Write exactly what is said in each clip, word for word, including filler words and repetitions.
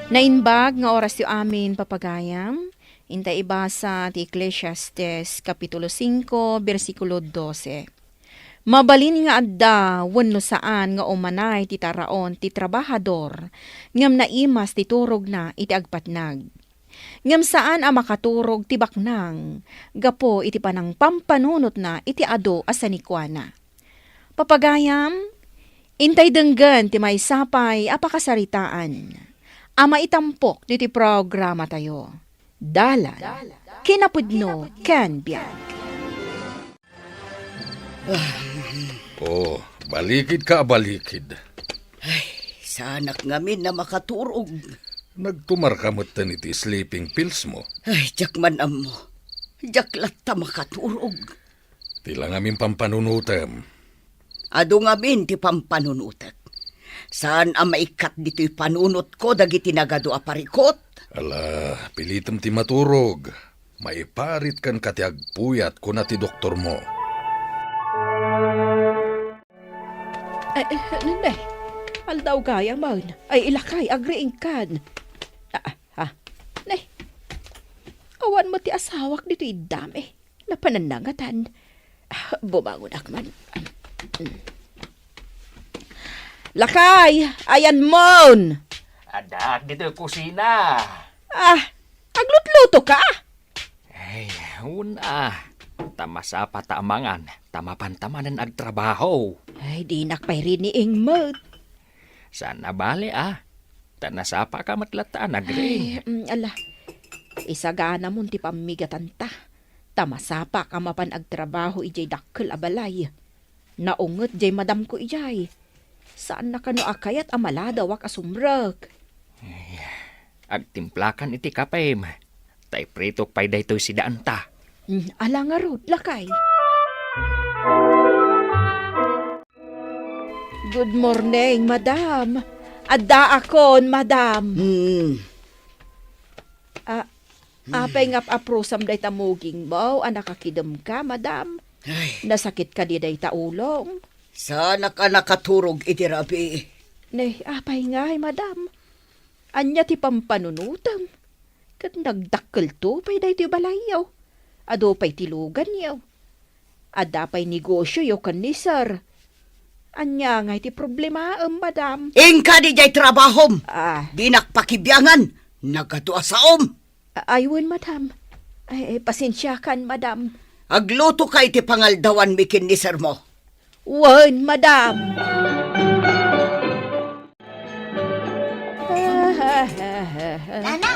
Naimbag nga orasyo amin, papagayam. Inta ibasa ti Eclesiastes, Kapitulo singko, bersikulo dose. Mabalin nga adda wenno saan nga umanay ti taraon ti trabahador, ngem naimas ti turogna iti agpatnag. Ngem saan a makaturog ti baknang gapu iti panangpampanunotna iti adu a sanikuana. Papagayam, intay denggen ti maysa pay a pakasaritaan a maitampok ditoy programatayo. Dalan, kinapudno, ken biag. Oh, balikid ka a balikid. Ay, saanak ngamin a makaturog. Nagtumarka metten iti sleeping pills mo. Ay, diak man ammo. Diak latta makaturog. Ti la ngamin pampanunotem. Adu ngamin ti pampanunotek. Saan a maikkat ditoy panunotko dagiti nagadu a parikut. Ala, pilitem ti maturog. Maiparit kenka ti agpuyat, kuna ti doktormo. Ay, eh, ne, aldaw gayam. Ay, ilakay, agriingkan. Ah, ah, ne. Awan met ti asawak ditoy iddam, eh. Napanannangatan. Ah, bumangonak man. Lakay, ayanmon! Addaak ditoy kusina. Ah, aglutluto ka? Ay, una. Ta masapa ta amangan, ta mapanta manen agtrabaho. Ay, dinak pay riniing met. Saan a bale, ah. Ta nasapa ka met latta a nagring. Ay, mm, ala. Isaganamon ti pammigatanta. Ta masapak a mapan agtrabaho idiay dakkel a balay. Naunget diay madamko idiay. Saanna kano a kayat a maladawak a sumrek. Ay, agtimplakan iti kapem. Ta ipritok pay daytoy sidaanta. Mm, ala ngarud, lakay. Good morning, madam. Addaakon, madam. Hmm. Ah, apay nga ap-aprosam dayta mugingmo a nakakidemka, madam? Ay. Nasakit kadi dayta ulom? Saanak a nakaturog iti rabii. Ne, apay ngay, madam? Ania ti pampanunotem? Ket nagdakkelto pay daytoy balayyo. Adu pay ti luganyo. Adda pay negosioyo ken ni Sir. Ania ngay ti problemaem, madam? Inka diay trabahom! Ah. Dinak pakibiangan. Nagadu a saom. A-, ay, wen, madam. Ay, ay, pasensiakan, madam. Agluto ka iti pangaldawanmi ken ni Sir mo. Wen, madam. Nana!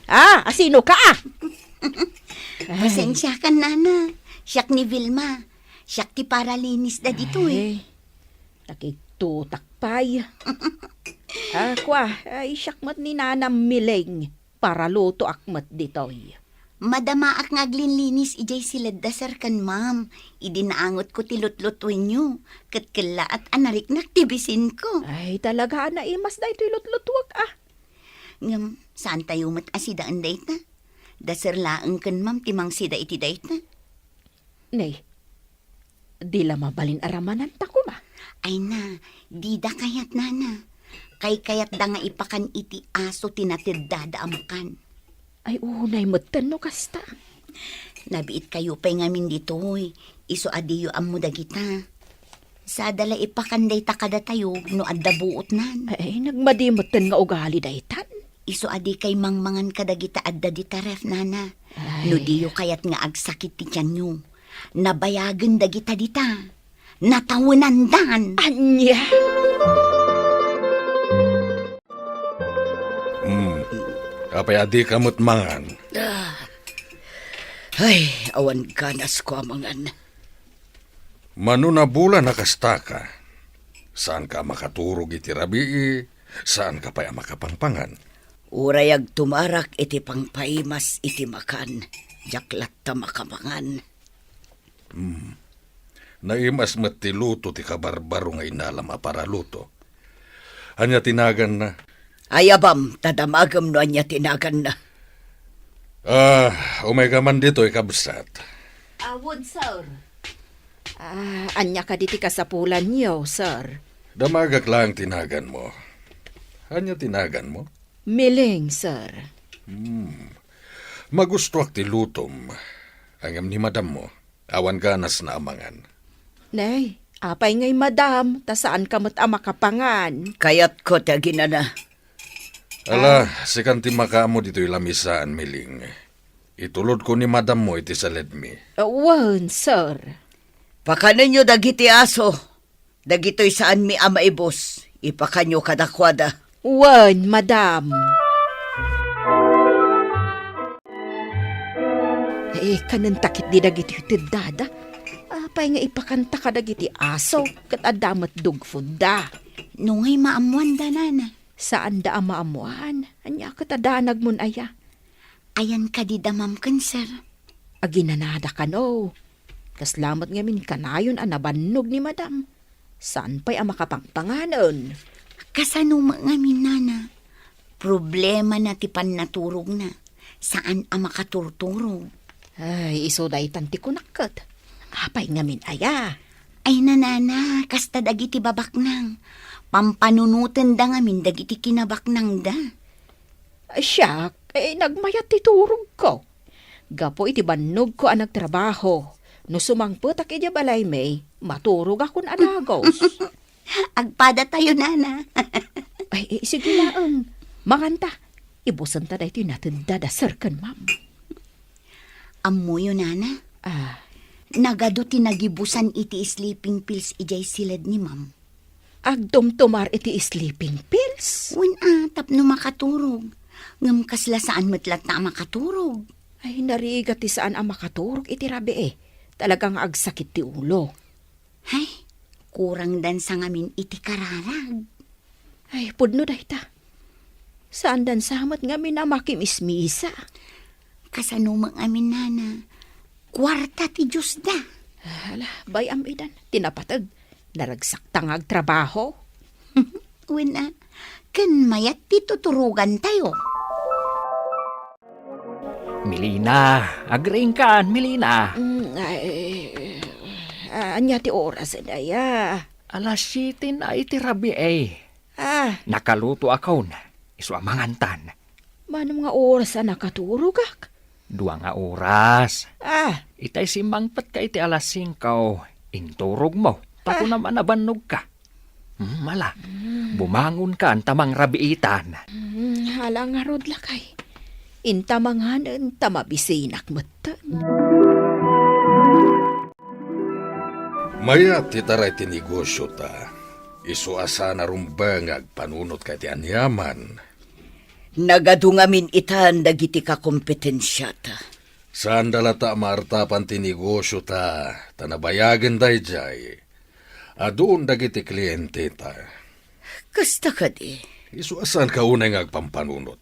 Ah, asino ka, ah? Pasensiakan, Nana. Siak ni Vilma. Siak ti paralinis da ditoy. Ay, nakigtutak pay. Ah, kua, ay, siak met ni Nanam Miling. Paralutoak met ditoy. Madamaak nga aglinlinis idiay siled da Sir ken Ma'am. Idi naangotko ti lutlutuenyo, ket kellaat a nariknak ti bisinko. Ay, talaga a naimas daytoy lutlutuek, ah. Ngem, saantayo met a sidaen dayta. Da Sir laeng ken Ma'am ti mangsida iti dayta. Nay, di la mabalin a ramananta koma. Ay na, dida kayat, Nana. Kaykayatda nga ipakan iti aso ti nateddada a makan. Ay, unay metten no kasta. Nabiitkayo pay ngamin ditoy, isu a diyo ammo dagita. Sada la ipakan dayta kadatayo no adda buotnan. Ay, nagmadi metten nga ugali daytan. Isu a dikay mangmangan kadagita adda dita ref, Nana. Ay. No diyo kayat nga agsakit ti tianyo, nabayagen dagita dita. Natawenandan. Ania? Hmm. Apay a dika met mangan? Ah. Ay, awan ganasko a mangan. Mano nabulan a kastaka? Saanka a makaturog iti rabii, saanka pay a makapangpangan. Uray agtumarak iti pangpaimas iti makan, diak latta makamangan. Hmm. Naimas met ti luto ti kabarbaro nga inalam a paraluto. Ania ti naganna? Ayabam, ta damagem no ania ti naganna. Ah, umayka man ditoy, kabsat. Awan, sir. Ah, ania kadi ti kasapulanyo, sir? Damagak laeng ti naganmo. Ania ti naganmo? Miling, sir. Hmm. Magustoak ti lutom. Ngem ni madammo, awan ganasna a mangan. Nay, apay ngay madam, ta saanka met a makapangan? Kayatko ti aginana. Ala, sikan ti makaammo ditoy lamisaan, Miling. Itulodko ni madammo iti saledmi. Wen, sir. Pakanenyo dagiti aso. Dagitoy saanmi a maibus, ipakanyo kadakuada. Wen, madam. Eh, kanenta ketdi dagitoy teddada. Apay nga ipakanta kadagiti aso ket adda met dog foodda? No ngay maammoanda, nana. Saanda a maammoan. Ania ket a danagmon aya? Ayan kadi da, ma'am, ken sir? Aginanada kano. Kasla met ngamin kanayon a nabannog ni madam. Saan pay a makapangpanganen? Kasano met ngamin, nana? Problemana ti pannaturogna. Saan a makaturturog. Ay, isu daytan ti kunak ket. Apay ngamin aya? Ay, nanana, kasta dagiti babaknang. Pampanunotenda ngamin dagiti kinabaknangda. Siak, eh, nagmayat ti turogko. Gapu iti bannogko a nagtrabaho, no sumangpetak idiay balaymi, maturogakon a dagus. Agpadatayo, nana. Ay, eh, sige laeng. Manganta. Ibusenta daytoy natedda da sir ken ma'am. Ammoyo, nana? Ah. Nagadu ti nagibusan iti sleeping pills idiay siled ni ma'am. Agtumtumar iti sleeping pills? Wen a, tapno makaturog. Ngem kasla saan met latta a makaturog. Ay, narigat ti saan a makaturog iti rabii. Talaga nga agsakit ti ulo. Ay, kurang dansa ngamin iti kararag. Ay, pudno dayta. Saan dansa met ngamin a makimismisa. Kasano met ngamin, nana? Kuarta ti Diosda. Ala, bay-am idan. Ti napateg. Naragsakta nga agtrabaho. Wen a, ken mayat ti tuturogantayo. Milina, agriingkan, Milina. Mm, ay, ah, ania ti oras, daya? Alas siete na iti rabii. Ah. Nakalutoakon, isu a mangantan. Mano nga oras a nakaturogak? Dua nga oras. Ah. Itay simmangpetka iti alas singko, inturogmo. Pakunam a nabannogka. Hmm, ala, bumangonkan ta mangrabiitan. Hmm, ala ngarud, lakay. Inta manganen ta mabisinak metten. Mayat ti taray ti negosiota. Isu a saan a rumbeng nga agpanunotka iti aniaman. Nagadu ngamin itan dagiti kakompetensiata. Saanda latta a maartapan ti negosiota, ta nabayagen daydiay. Aduon dagiti klienteta. Kasta kadi? Isu a saanka unay nga agpampanunot.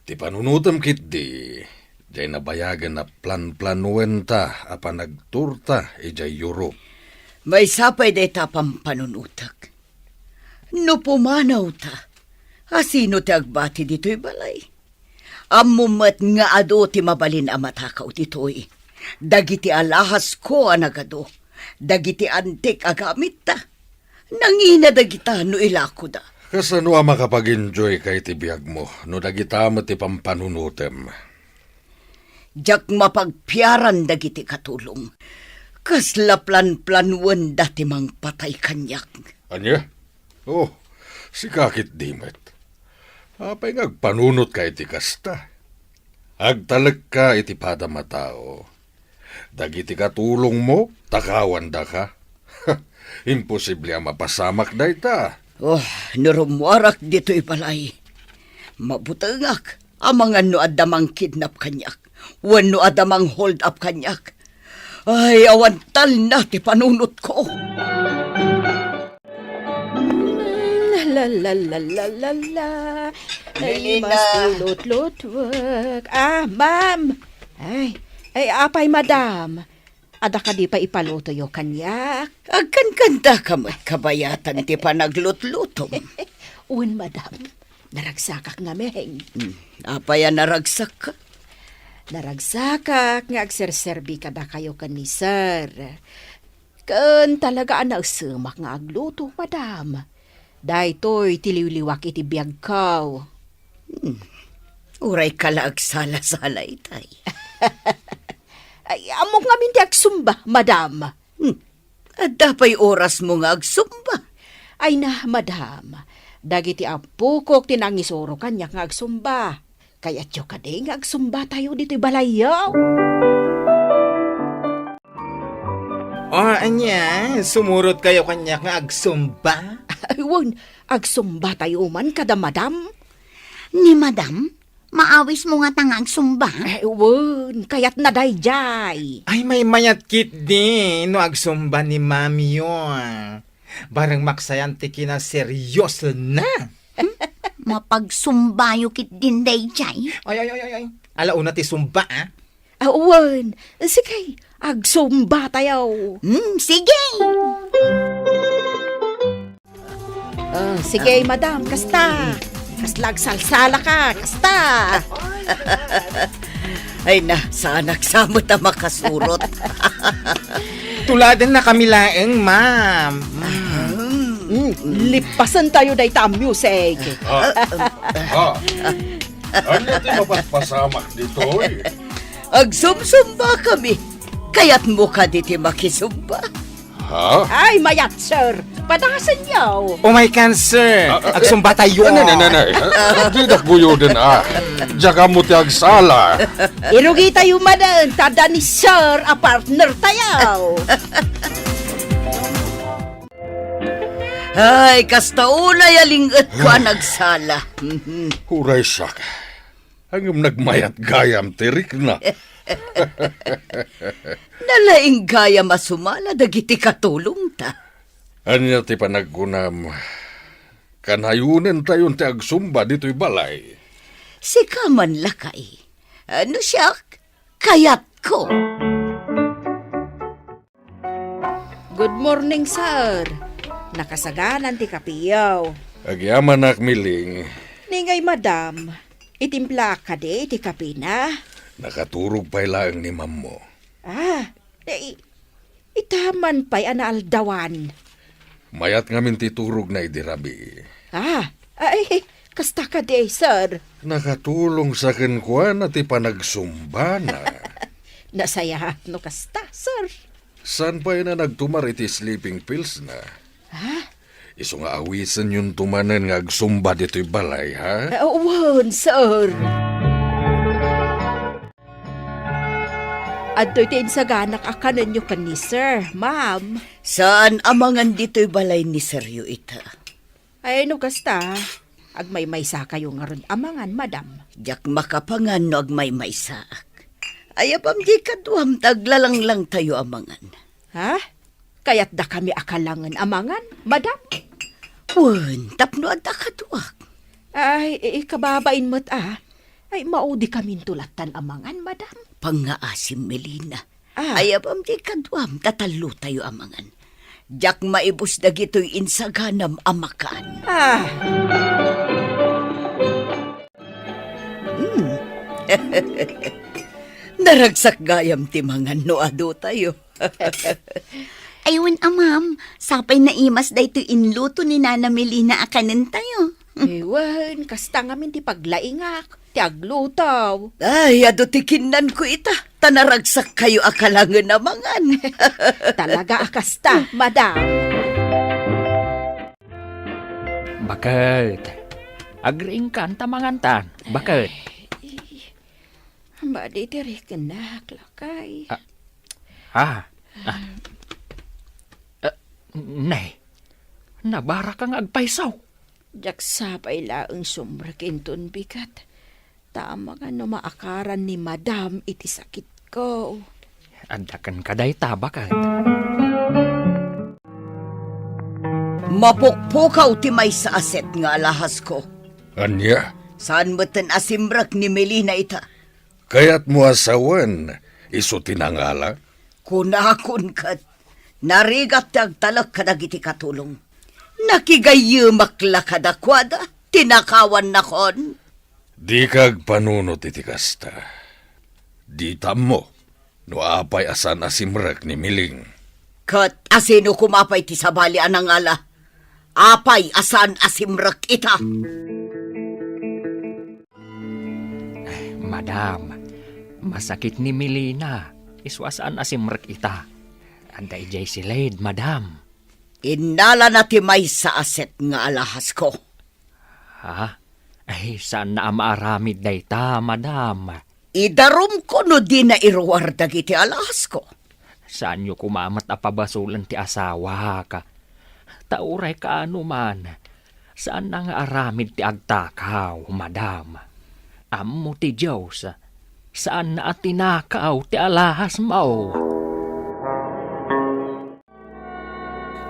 Ti panunotem ketdi, diay nabayagen a planplanuenta a panagturta idiay Europe. Maysa pay dayta a pampanunotek. No pumanawta, asino ti agbati ditoy balay? Ammom met nga adu ti mabalin a matakaw ditoy. Dagiti alahasko a nagadu, dagiti antik a gamitta. Nangina dagita no ilakoda. Kasano a makapag-enjoyka iti biagmo no dagita met ti pampanunotem? Diak mapagpiaran dagiti katulong. Kasla planplanuenda ti mangpatay kaniak. Ania? Oh, sika ketdi met. Apay nga agpanunotka iti kasta? Agtalekka iti padam a tao. Dagiti katulongmo, takawandaka. Imposible a mapasamak dayta. Oh, no rummuarak ditoy balay, mabutengak. Amangan no adda mangkidnap kaniak, wenno adda manghold up kaniak. Ay, awan talna ti panunotko. La, la, la, la, la, la. Ay, Melina. Mas lutlutuek. Ah, ma'am. Ay, ay, apay, madam. Adda kadi pay ipalutoyo kaniak? Agkankanta ka met kabayatan ti panaglutlutom. Wen, madam. Naragsakak ngamin. Hmm, apay a naragsak? Naragsakak nga agserserbi kadakayo ken ni sir. Ken talaga a naesemak nga agluto, madam. Daytoy ti liwliwak iti biagko. Hmm. Uray ka la agsala-sala itay. Ay, ammok ngamin ti agsumba, madam. Hmm. Adda pay orasmo nga agsumba? Ay na, madam. Dagiti ampokok ti nangisuro kaniak nga agsumba. Kayatyo kadi nga agsumbatayo ditoy balayyo? O, ania, sumurot kayo kaniak nga agsumba? Ay, wen, agsumba tayo man kada madam. Ni madam? Maawismo ngata nga agsumba? Eh, wen, kayatna daydiay. Ay, maymayat ketdi no agsumba ni mamiyo. Bareng maksayan ti kinaseryosona. Hmm? Mapagsumbayo ketdin daydiay? Ay, ay, ay, ay, ay. Ala, una ti sumba, ah. Ah, wen. Sige, agsumba tayo. Hmm, sige. Ah, sige, madam, kasta. Kasla agsalsala ka, kasta. Ay na, saanak sa met a makasurot. Tuladen na kami laeng, ma'am. Mm. Mm, lipasen tayo dayta a music. Ah, ah, ania ti mapaspasamak ditoy? Agsumsumba kami. Kayatmo kadi ti makisumba? Ha? Ay, mayat, sir. Padasenyo. Oh my God, sir. Ah, ah, agsumba tayo. Nay, nay, nay, nay. Ah, didak guyoden, ah. Diak ammo ti agsala. Irugi tayo manen, ta adda ni sir a partner tayo. Ay, kasta unay a ling-etko a nagsala. Uray siak. Ngem nagmayat gayam ti rikna. Nalaing gayam a sumala dagiti katulongta. Ania ti panagkunam? Kanayonentayon ti agsumba ditoy balay. Sika man lakay. Ano siak? Kayatko. Good morning, sir. Nakasaganan ti kapiyo. Agyamanak, Miling. Ningay, madam, itimplaak kadi iti kapina? Nakaturog pay laeng ni mammo. Ah, eh, itaman pay a naaldawan. Mayat ngamin ti turogna idi rabii. Ah, ay, kasta kadi, sir. Nakatulong sa kenkuana ti panagsumbana. Nasayaat no kasta, sir. Saan pay na nagtumar iti sleeping pills na? Ha? Isu nga awisenyon to manen nga agsumba ditoy balay, ha? Ah, wen, sir. Adtoy ti insaganak a kanenyo ken ni sir, ma'am. Saan a mangan ditoy balay ni siryo ita? Ay, no kasta, agmaymaysa kayo ngarud a mangan, madam. Diak makapangan no agmaymaysaak. Ayabam di kaduam ta aglalanglang tayo a mangan. Ha? Kayatda kami a kalangen a mangan, madam? Wen, tapno adda kaduak. Ay, i-, ikababain met a. Ay, maudi kaminto lattan a mangan, madam. Pangngaasim, Melina. Ah. Ayabam di kaduam, ta tallo tayo a mangan. Diak maibus dagitoy insaganam a makan. Ah. Hmm. Naragsak gayam ti mangan no adu tayo. Ay, wen a, ma'am. Sapay naimas daytoy inluto ni Nana Melina a kanen tayo. Ay, wen, kasta ngamin ti paglaingak, ti agluto. Ay, adu ti kinnanko ita, ta naragsak kayo a kalangen a mangan. Talaga a kasta, madam. Baket, agriingkan ta mangantan. Baket. Ay, madi ti rikennak, lakay. Ah, ah, ah. Ah, nay, nabaraka nga agpayso. Diak sapay laeng sumrek inton bigat. Ta amangan no maakaran ni Madam iti sakitko. Adda kenka dayta, baket. Mapukpukaw ti maysa a set nga alahasko. Ania? Saan metten a simrek ni Melina ita? Kayatmo a sawen, isu ti nangala? Kunakon ket, narigat ti agtalek kadagiti katulong. Nakigayyemak la kadakuada, tinakawannakon. Dika agpanunot iti kasta. Dita ammo no apay a saan a simrek ni Miling. Ket asino koma pay ti sabali a nangala? Apay a saan a simrek ita? Madam, masakit ni Melina. Isu a saan a simrek ita. Adda idiay siled, madam. Innalana ti maysa a set nga alahasko. Ha? Ay, saanna a maaramid dayta, madam. Idarumko no dina iruar dagiti alahasko. Saanyo koma met a pabasolen ti asawak. Ta uray kaano man, saanna nga aramid ti agtakaw, madam. Ammo ti Dios, saanna a tinakaw ti alahasmo.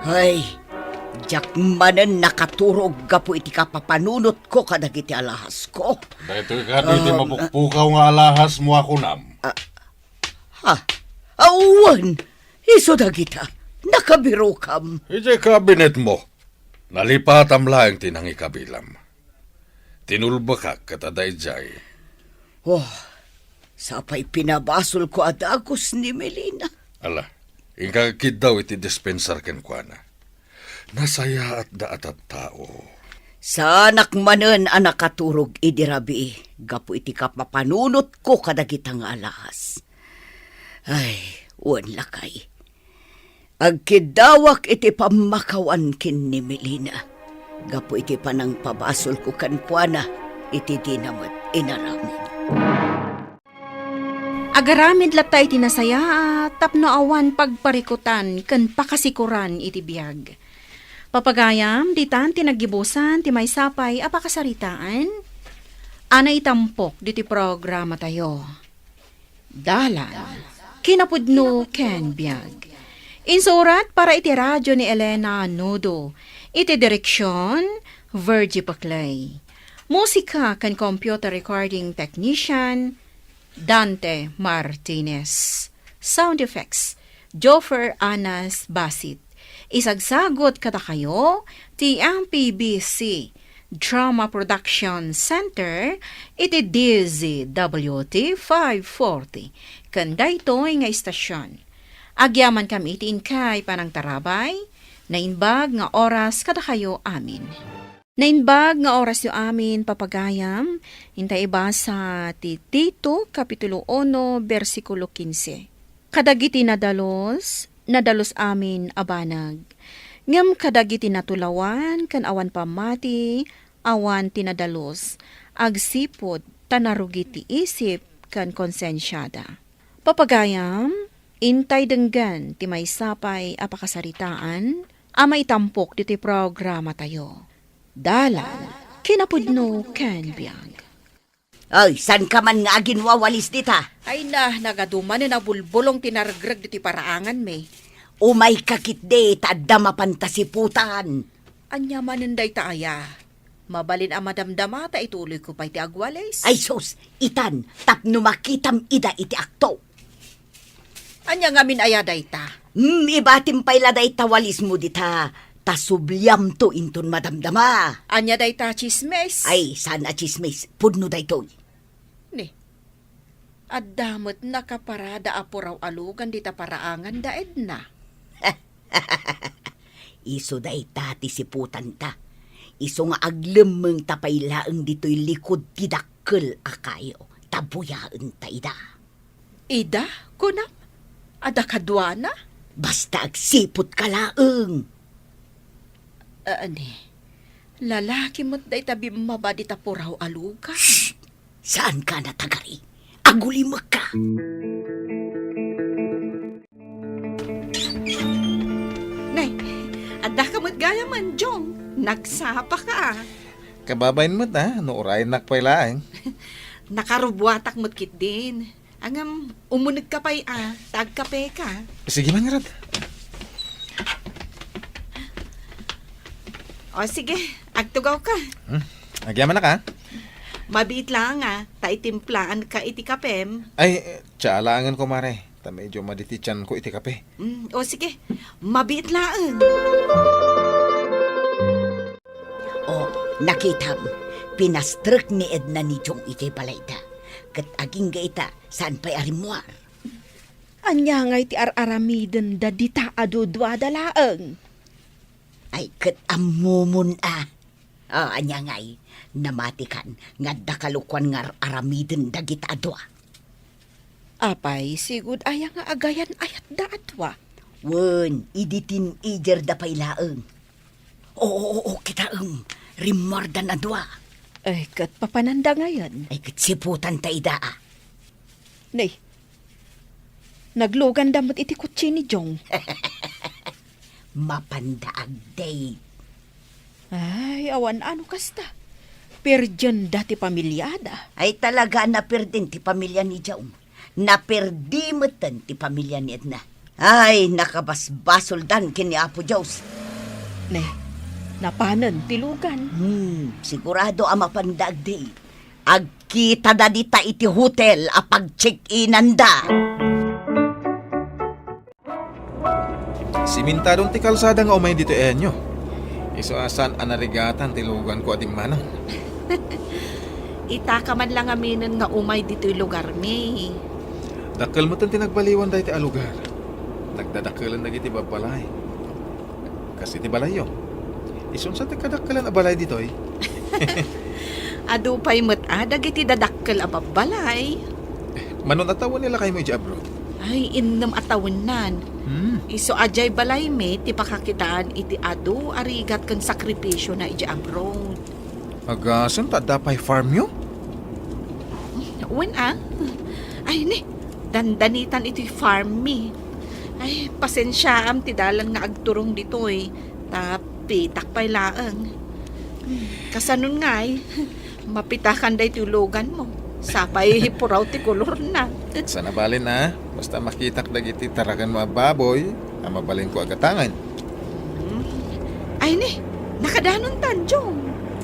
Ay, diak manen nakaturog gapu iti kapapanunotko kadagiti alahasko. Daytoy kadi ti Um, mapukpukaw nga alahasmo a kunam. Ah, ha? Awan, isu dagita. Nakabirokam. Idiay kabinetmo. Nalipatam laeng ti nangikabilam. Tinulbekak ket adda idiay. Oh, sapay pinabasolko a dagus ni Melina. Ala, inka kiddaw iti dispensar kenkuana. Nasayaatda a tattao. Saanak manen a nakaturog idi rabii gapu iti kapapanunotko kadagita nga alahas. Ay, wen lakay. Agkiddawak iti pammakawan ken ni Melina gapu iti panangpabasolko kenkuana iti dina met inaramid. Agaramid latta iti nasayaat tapno awan pagparikutan ken pakasikoran iti biag. Papagayam, ditan ti naggibusan ti maysa pay a pakasaritaan a naitampok ditoy programatayo. Dalan, kinapudno ken biag. Insurat para iti radio ni Elena Nudo. Iti direksyon, Virgie Paclay. Musika ken computer recording technician, Dante Martinez. Sound effects, Joffer Anas Basit. Isagsagut kadakayo ti M P B C Drama Production Center iti D Z W T five forty ken daytoy nga istasyon. Agyamankami iti inkay panangtarabay, naimbag nga oras kadakayo amin. Naimbag nga orasyo amin, papagayam, inta ibasa ti Tito, Kapitulo uno, bersikulo kinse. Kadagiti nadalus, nadalus amin a banag. Ngem kadagiti natulawan ken awan pammati, awan ti nadalus, agsipud ta narugit ti isip ken konsensiada. Papagayam, intay denggen ti maysa pay a pakasaritaan a maitampok ditoy programatayo. Dalan, kinapudno ken biag. Ay, saan ka man nga aginwawalis dita? Ay na, nagadu manen a bulbulong ti naregreg ditoy paraanganmi. Umayka ketdi ta adda mapan ta siputan. Ania manen dayta aya? Mabalin a madamdama ta ituloyko pay ti agwalis. Ay sus, itan, tapno makitam ida iti akto. Ania ngamin aya dayta? Hmm, ibatim pay la dayta walismo dita, ta subliamto inton madamdama. Ania dayta, tsismis? Ay, saan a tsismis. Pudno daytoy. Ni, adda met nakaparada a puraw a lugan dita paraanganda, Edna. Isu dayta ti siputanta. Isu nga aglemmengta pay laeng ditoy likud ti dakkel a kayo, ta buyaenta ida. Ida, kunam? Adda kaduana? Basta agsiputka laeng. Ani, lalaki met dayta bimmaba dita puraw a lugan? Shh! Saanka a natagari. Agulimekka. Nay, addaka met gayamen, Jong. Nagsapaka, a. Kababain met, a, no urayennak pay laeng. Nakarubuatak met ketdin. Ngem, umunegka pay, a, ta agkapeka. Sige man ngarud. O, sige, agtugawka. Hmm. Agyamanak, a. Mabiit laeng, a, ta itimplaanka iti kapem. Ay, tsaa laengen, kumare. Ta medyo madi ti tianko iti kape. Mm, o sige, mabiit laeng. O, nakitam, pinastrek ni Edna ni Jong iti balayda. Ket agingga ita, saan pay a rimmuar. Ania ngay ti ar-aramidenda dita a duduada laeng? Ay, ket ammomon a. Ah, ania ngay, namatikan nga adda kalukuan nga ar-aramiden dagita a dua. Apay, sigud aya nga agayan-ayatda a dua? Wen, idi teenager da pay laeng. Oo, oo, oo, kitaem, rimmuardan a dua. Ay, ket papananda ngayen? Ay, ket siputan ta ida, a. Nay, nagluganda met iti kotse ni Jong. Mapanda ag-date. Ay, awan ano kasta. Perdienda ti pamiliada. Ay, talaga a naperdin ti pamilia ni Jong. Naperdi metten ti pamilia ni Edna. Ay, nakabasbasoldan ken ni Apo Dios. Ne, napanen ti lugan. Hmm, sigurado a mapanda ag-date. Agkitada dita iti hotel a pag-check-inanda. Simintadon ti kalsada nga umay ditoy ayanyo. Isu a saan a narigatan ti luganko a dimmanon. Itaka man la ngaminen nga umay ditoy lugarmi. Dakkel metten ti nagbaliwan daytoy a lugar. Nagdadakkelen dagiti babbalay. Kas iti balayyo. Isun sa ti kadakkelan a balay ditoy? Adu pay met a dagiti dadakkel a babbalay. Manon a tawen ni lakaymo idiay abroad? Ay, innem a tawennan. Hmm. Isu a diay balaymi ti pakakitaan iti adu a rigat ken sakripisiona idiay abroad. Agasem ta adda pay farmyo? Wen a. Ay, ni, dandanitan iti farmmi. Ay, pasensiaam ti dalan nga agturong ditoy. Ta pitak pay laeng. Kasanon ngay, mapitakan daytoy luganmo. Sapay puraw ti kolorna. Saan a bale a, basta makitak dagiti tarakenmo a baboy a mabalinko a gatangen. Hmm. Ay ni, nakadanontan, Jong.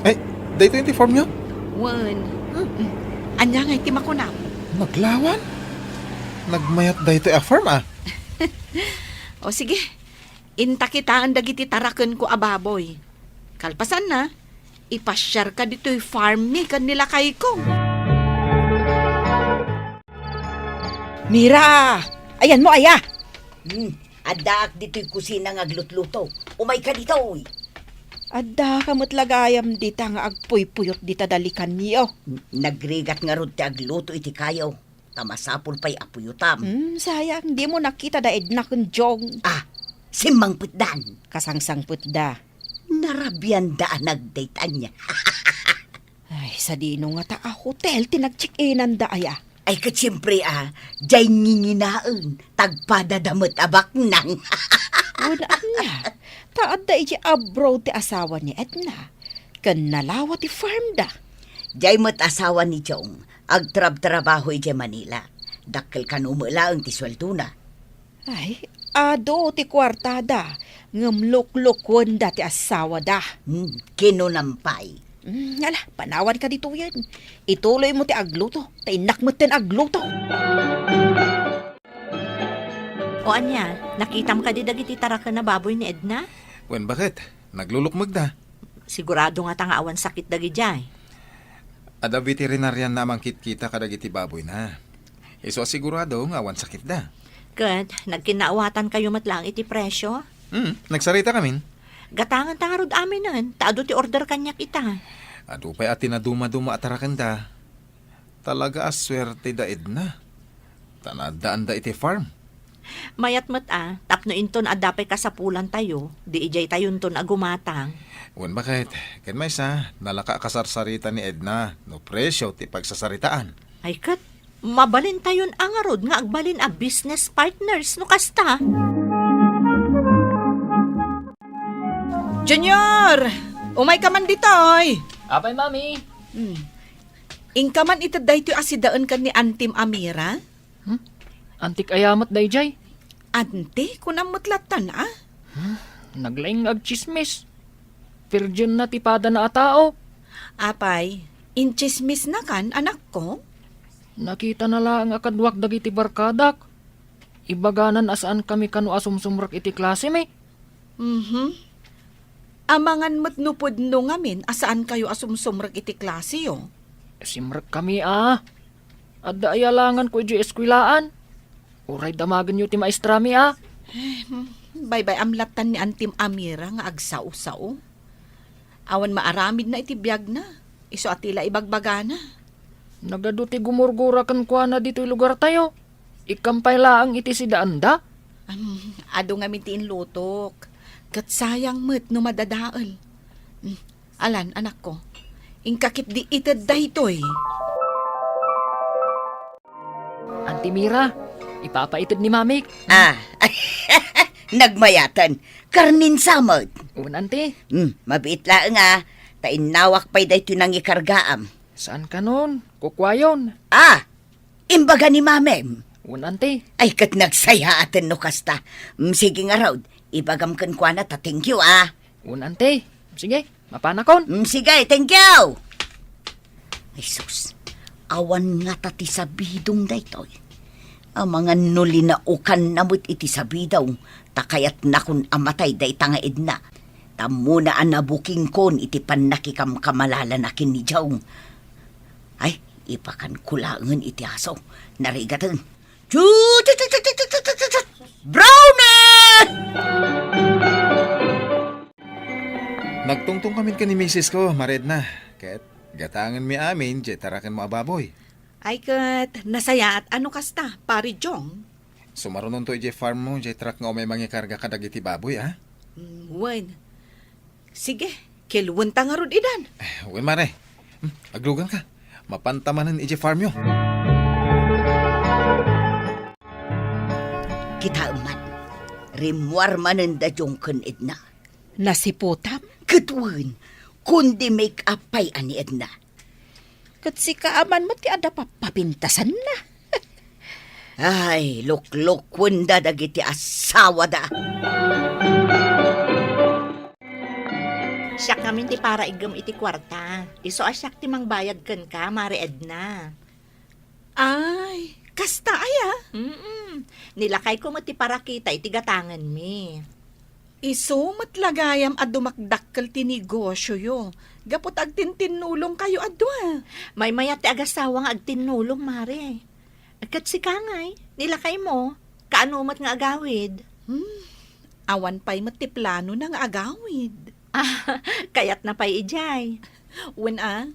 Ay, daytoy ti farmyo? Wen. Hmm. Ania ngay ti makunam? Naglawan? Nagmayat daytoy a farm, a. O sige, inta kitaen dagiti tarakenko a baboy. Kalpasanna, ipasiarka ditoy farmmi ken ni lakayko. Mira! Ayanmo aya? Hmm, addaak ditoy kusina nga aglutluto. Umayka ditoy. Addaka met la gayam dita nga agpuypuyot dita dalikanyo. N-, nagrigat ngarud ti agluto iti kayo. Ta masapul pay a puyotam. Hmm, sayang, dimo nakita da Edna ken Jong. Ah, simmangpetdan. Kasangsangpetda. Narabianda a nag-date ania. Ay, sadino ngata a hotel ti nag-check-inanda aya? Ay, ket siempre, a, diay nginginaen, tagpada da met a baknang. Wen ania, ta adda idiay abroad ti asawa ni Edna, ken nalawa ti farmda. Diay met asawa ni Jong, agtrabtrabaho idiay Manila. Dakkel kano met laeng ti sueldona. Ay, adu ti kuartada, ngem luklukuenda ti asawada. Hmm, kinunam pay. Hmm, ala, panawanka ditoyen. Ituloymo ti agluto, ta innak metten agluto. O ania, nakitam kadi dagiti taraken a baboy ni Edna? Wen, baket, naglulukmegda. Sigurado ngata nga awan sakit dagidiay. Adda veterinarian a mangkitkita kadagiti baboyna. Isu a sigurado nga awan sakitda. Ket nagkinnaawatan kayo met laeng iti presio? Hmm, nagsarita kamin. Gatangenta ngarud aminen, ta adu ti order kaniak ita. Adu pay a tinadumaduma a tarakenda. Talaga a suerte da Edna. Ta naaddaanda iti farm. Mayat met a, tapno inton adda pay kasapulantayo, di idiay tayonton a gumatang. Wen, baket, ken maysa, nalaka a kasarsarita ni Edna no presio ti pagsasaritaan. Ay ket, mabalintayon a ngarud nga agbalin a business partners no kasta. Junior! Umayka man ditoy! Apay, Mami? Hmm. Inka man ita daytoy a sidaen ken ni Antim Amira? Hmm? Antik aya met daydiay? Anti, kunam met lattan, a? Hmm? Naglaing nga agtsismis. Perdienna ti padana a tao. Apay, intsismisnakan, anakko? Nakitana laeng a kaduak dagiti barkadak. Ibagana a saankami kano a sumsumrek iti klasemi. Mhm. Amangan met no pudno ngamin a saankayo a sumsumrek iti klaseyo. Simrekkami a. Adda aya langanko idiay eskuelaan. Uray damagenyo ti maestrami a. Eh, hmm, baybay-am lattan ni Antim Amira nga agsao-sao. Awan maaramidna iti biagna, isu a ti la ibagbagana. Nagadu ti gumurgura kenkuana ditoy lugartayo. Ikkam pay laeng iti sidaanda. Am, adu ngamin ti inlutok. Ket sayang met no madadael. Hmm, alan, anakko. Inka ketdi ited daytoy. Auntie Mira, ipapaited ni Mamik. Ah, nagmayaten. Karnin sa met. Wen, Auntie. Hmm, mabiit laeng a. Ta innawak pay daytoy nangikargaam. Saan kanon? Kukuayon. Ah, imbaga ni Mamim. Wen, Auntie. Ay, ket nagsayaaten no kasta. Hmm, sige ngarud, ibagam kenkuana ta thank you, ah. Wen, Auntie. Sige, mapanakon. Mm, sige, thank you. Ay, sus. Awan ngata ti sabidong daytoy. Amangan no linaukanna met iti sabidong, ta kayatnakon a matay dayta nga Edna. Ammona a nabukingkon iti pannakikamkamalalanak ken ni Jong. Ay, ipakanko laengen iti aso. Narigaten. Chu, chu, chu, chu. Brownie! Nagtungtong kami ken ni misis ko, Mare Edna. Ket gatangenmi amin diay tarakenmo a baboy. Ay ket, nasayaat a no kasta, Pare Jong. Sumarunonto idiay farm mo, diay truck nga umay mangikarga kadagiti baboy, a? Mm, wen. Sige, kilwenta ngarud idan. Eh, wen, Mare. Hmm, agluganka. Mapanta manen idiay farm yo. Kitaem man, rimmuar manen da Jong ken Edna. Nasiputam? Ket wen, kundi make up pay a ni Edna. Ket sika a man met ti adda pappapintasanna. Ay, luklukuenda dagiti asawada. Siak ngamin ti paraiggem iti kuarta. Isu a siak ti mangbayad kenka, Mare Edna. Ay, kasta aya? Mm-mm. Nilakayko met ti parakita iti gatangenmi. Isu met la gayam a dumakdakkel ti negosyoyo, gapu ta agtintinnulongkayo a dua. Maymayat ti agasawa nga agtinnulong, Mare. Ket sika ngay, nilakaymo, kaano met nga agawid? Hmm, awan pay met ti planona nga agawid. Ah, kayatna pay idiay. Wen a,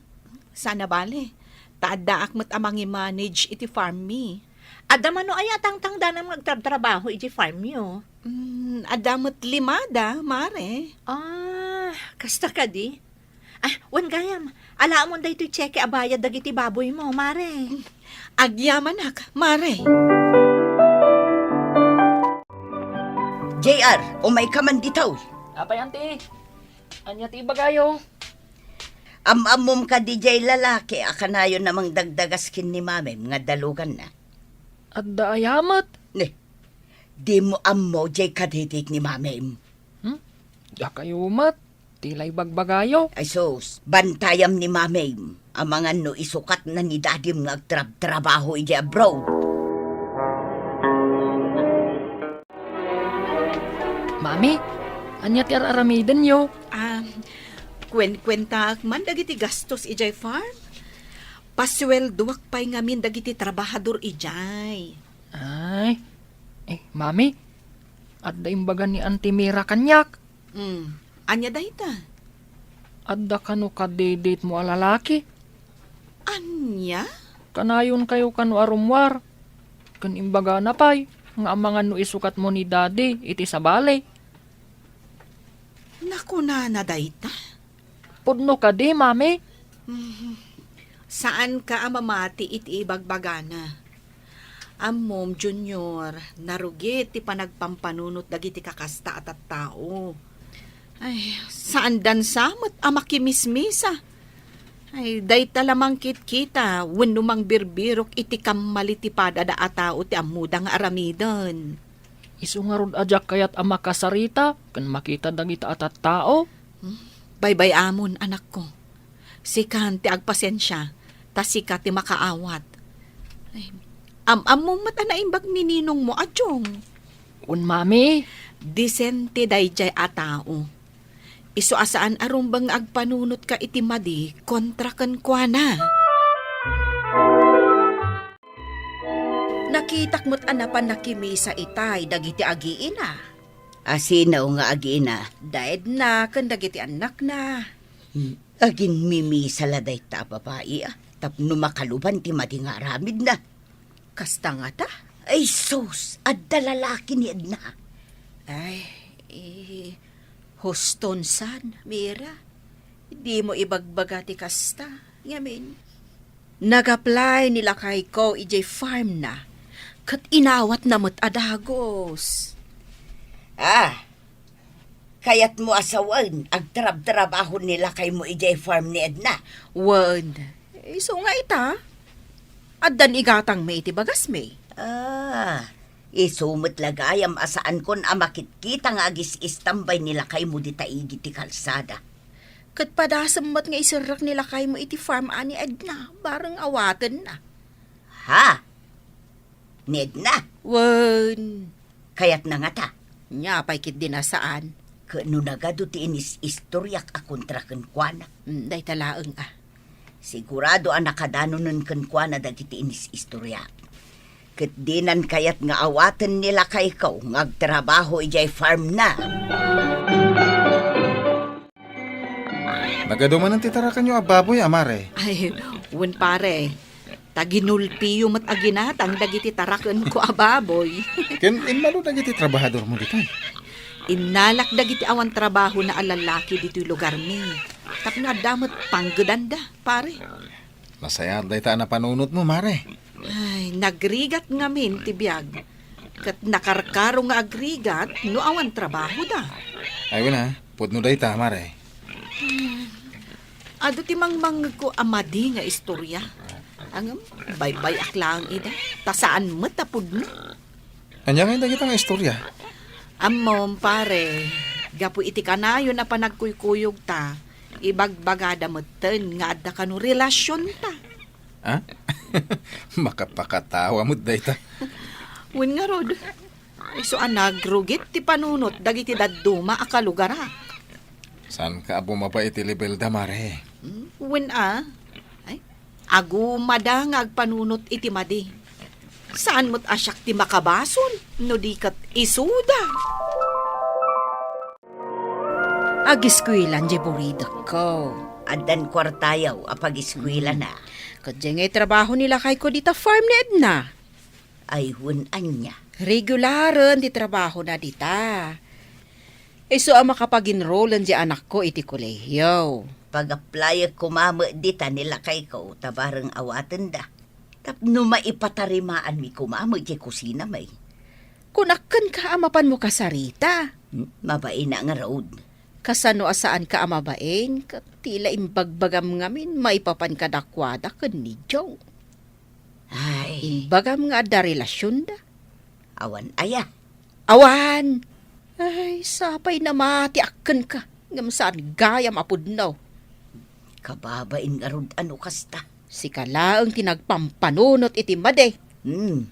saan a bale. Ta addaak met a mangi-manage iti farm mi. Adda mano aya a tangtangdanam nga agtrabtrabaho iti farm yo? Mm, adda met limada, Mare. Ah, kasta kadi? Ah, wen gayam, alaamon daytoy tseke a bayad dagiti baboymo, Mare. Agyamanak, Mare. J R, umayka man ditoy. Apay, Auntie? Ania ti ibagayo? Am-ammom kadi jay lalaki a kanayon a mangdagdagas ken ni Mamim nga daluganna? Adda aya met? Ne, dimo ammo jay kadidit ni Mamim? Hmm? Dakayo met, ti la ibagbagayo. Ay sus, bantayam ni Mamim. Amangan no isukatna ni Dadim nga agtrabtrabaho idiay abroad. Mami, ania ti ar-aramidenyo? Ah, kuenkuentaak man dagiti gastos idiay farm. Pasueldoak pay ngamin dagiti trabahador idiay. Ay, eh, Mami, adda imbaga ni Auntie Mira kaniak. Hmm, ania dayta? Adda kano kadiditmo a lalaki? Ania? Kanayonkayo kano a rummuar, ken imbagana pay nga amangan no isukatmo ni Daddy iti sabali. Nakunana dayta? Pudno kadi, Mami? Mhm. Saanka a mamati iti ibagbagana. Ammom, Junior, narugit ti panagpampanunot dagiti kakasta a tattao. Ay, saandan sa met a makimismisa. Ay, dayta la mangkitkita wenno mangbirbirok iti kammali ti padada a tao ti ammoda nga aramiden. Isu ngarud a diak kayat a makasarita ken makita dagita a tattao. Hmm, baybay-amon, anakko. Sikan ti agpasensia, ta sika ti makaawat. Ay, am-ammom met a naimbag ni ninongmo a Jong. Wen, Mami. Disente daydiay a tao. Isu a saan a rumbeng nga agpanunotka iti madi kontra kenkuana. Nakitak met a napan nakimisa itay dagiti agiina. Asino nga agiina? Da Edna ken dagiti annakna. Hmm, aginmimisa la dayta a babai, a, tapno makaluban ti madi nga aramidna. Kasta ngata? Ay sus, adda lalaki ni Edna. Ay, eh, huston san, Mira. Dimo ibagbaga ti kasta. Ngamin, nag-apply ni lakayko idiay farm na, ket inawatna met a dagus. Ah, kayatmo a sawen, agtrabtrabaho ni lakaymo idiay farm ni Edna? Wen, isu nga ita, addan igatangmi iti bagasmi. Ah, isu met la gayam a saankon a makitkita nga agis-istambay ni lakaymo dita idi ti kalsada. Ket padasem met nga iserrek ni lakaymo iti farm a ni Edna, bareng awatenna. Ha? Ni Edna? Wen. Kayatna ngata? Nia pay ketdi a saan. Ket no nagadu ti inis-istoriak a kontra kenkuana? Hmm, dayta laeng a. Sigurado a nakadanonen kenkuana dagiti inis-istoriak. Ket dinan kayat nga awaten ni lakayko nga agtrabaho idiay farm na. Nagadu manen ti tarakenyo a baboy, a mare? Ay, wen, pare. Ta ginulpiyo met a ginatang dagiti tarakenko a baboy. Ken immalo dagiti trabahadormo ditoy? Innalak dagiti awan trabahona a lallaki ditoy lugarmi. Tapno adda met panggedanda, pare. Nasayaat dayta a napanunotmo, mare. Ay, nagrigat ngamin ti biag. Ket nakarkaro nga agrigat no awan trabahoda. Ay, wen a, pudno dayta, mare. Adu ti mangmangngegko a madi nga istorya. Ngem, baybay-ak laeng ida, ta saan met a pudno. Ania ngay dagita nga istorya? Ammom, pare, gapu iti kanayon a panagkuykuyogta, ibagbagada metten nga adda kano relasionta. Ha? Makapakatawa met dayta. Wen ngarud, isu a nagrugit ti panunot dagiti dadduma a kalugarak. Saanka a bumaba iti lebelda, mare? Hmm? Wen a? Ay, agumada nga agpanunot iti madi. Saan met a siak ti makabasol no di ket isuda. Agiskuelan diay buridekko. Addan kuartayo a pagiskuelana. Ket diay nga itrabaho ni lakayko dita farm ni Edna. Ay, wen ania? Regularen ti trabahona dita. Isu a makapaginrolen ti anakko iti kolehio. Pag-applyek koma met dita ni lakayko ta bareng awatenda. Tapno maipatarimaanmi koma met ti kusinami. Kunak kenka a mapanmo kasarita. Hmm, mabain ngarud. Kasano a saanka a mabain, ket ti la imbagbagam ngamin maipapan kadakuada ken ni Joe. Ay. Imbagam nga adda relasionda. Awan aya? Awan! Ay, sapay namatiak kenka, ngem saan gayam a pudno. Kababain ngarud a no kasta. Sika laeng ti nagpampanunot iti madi. Hmm.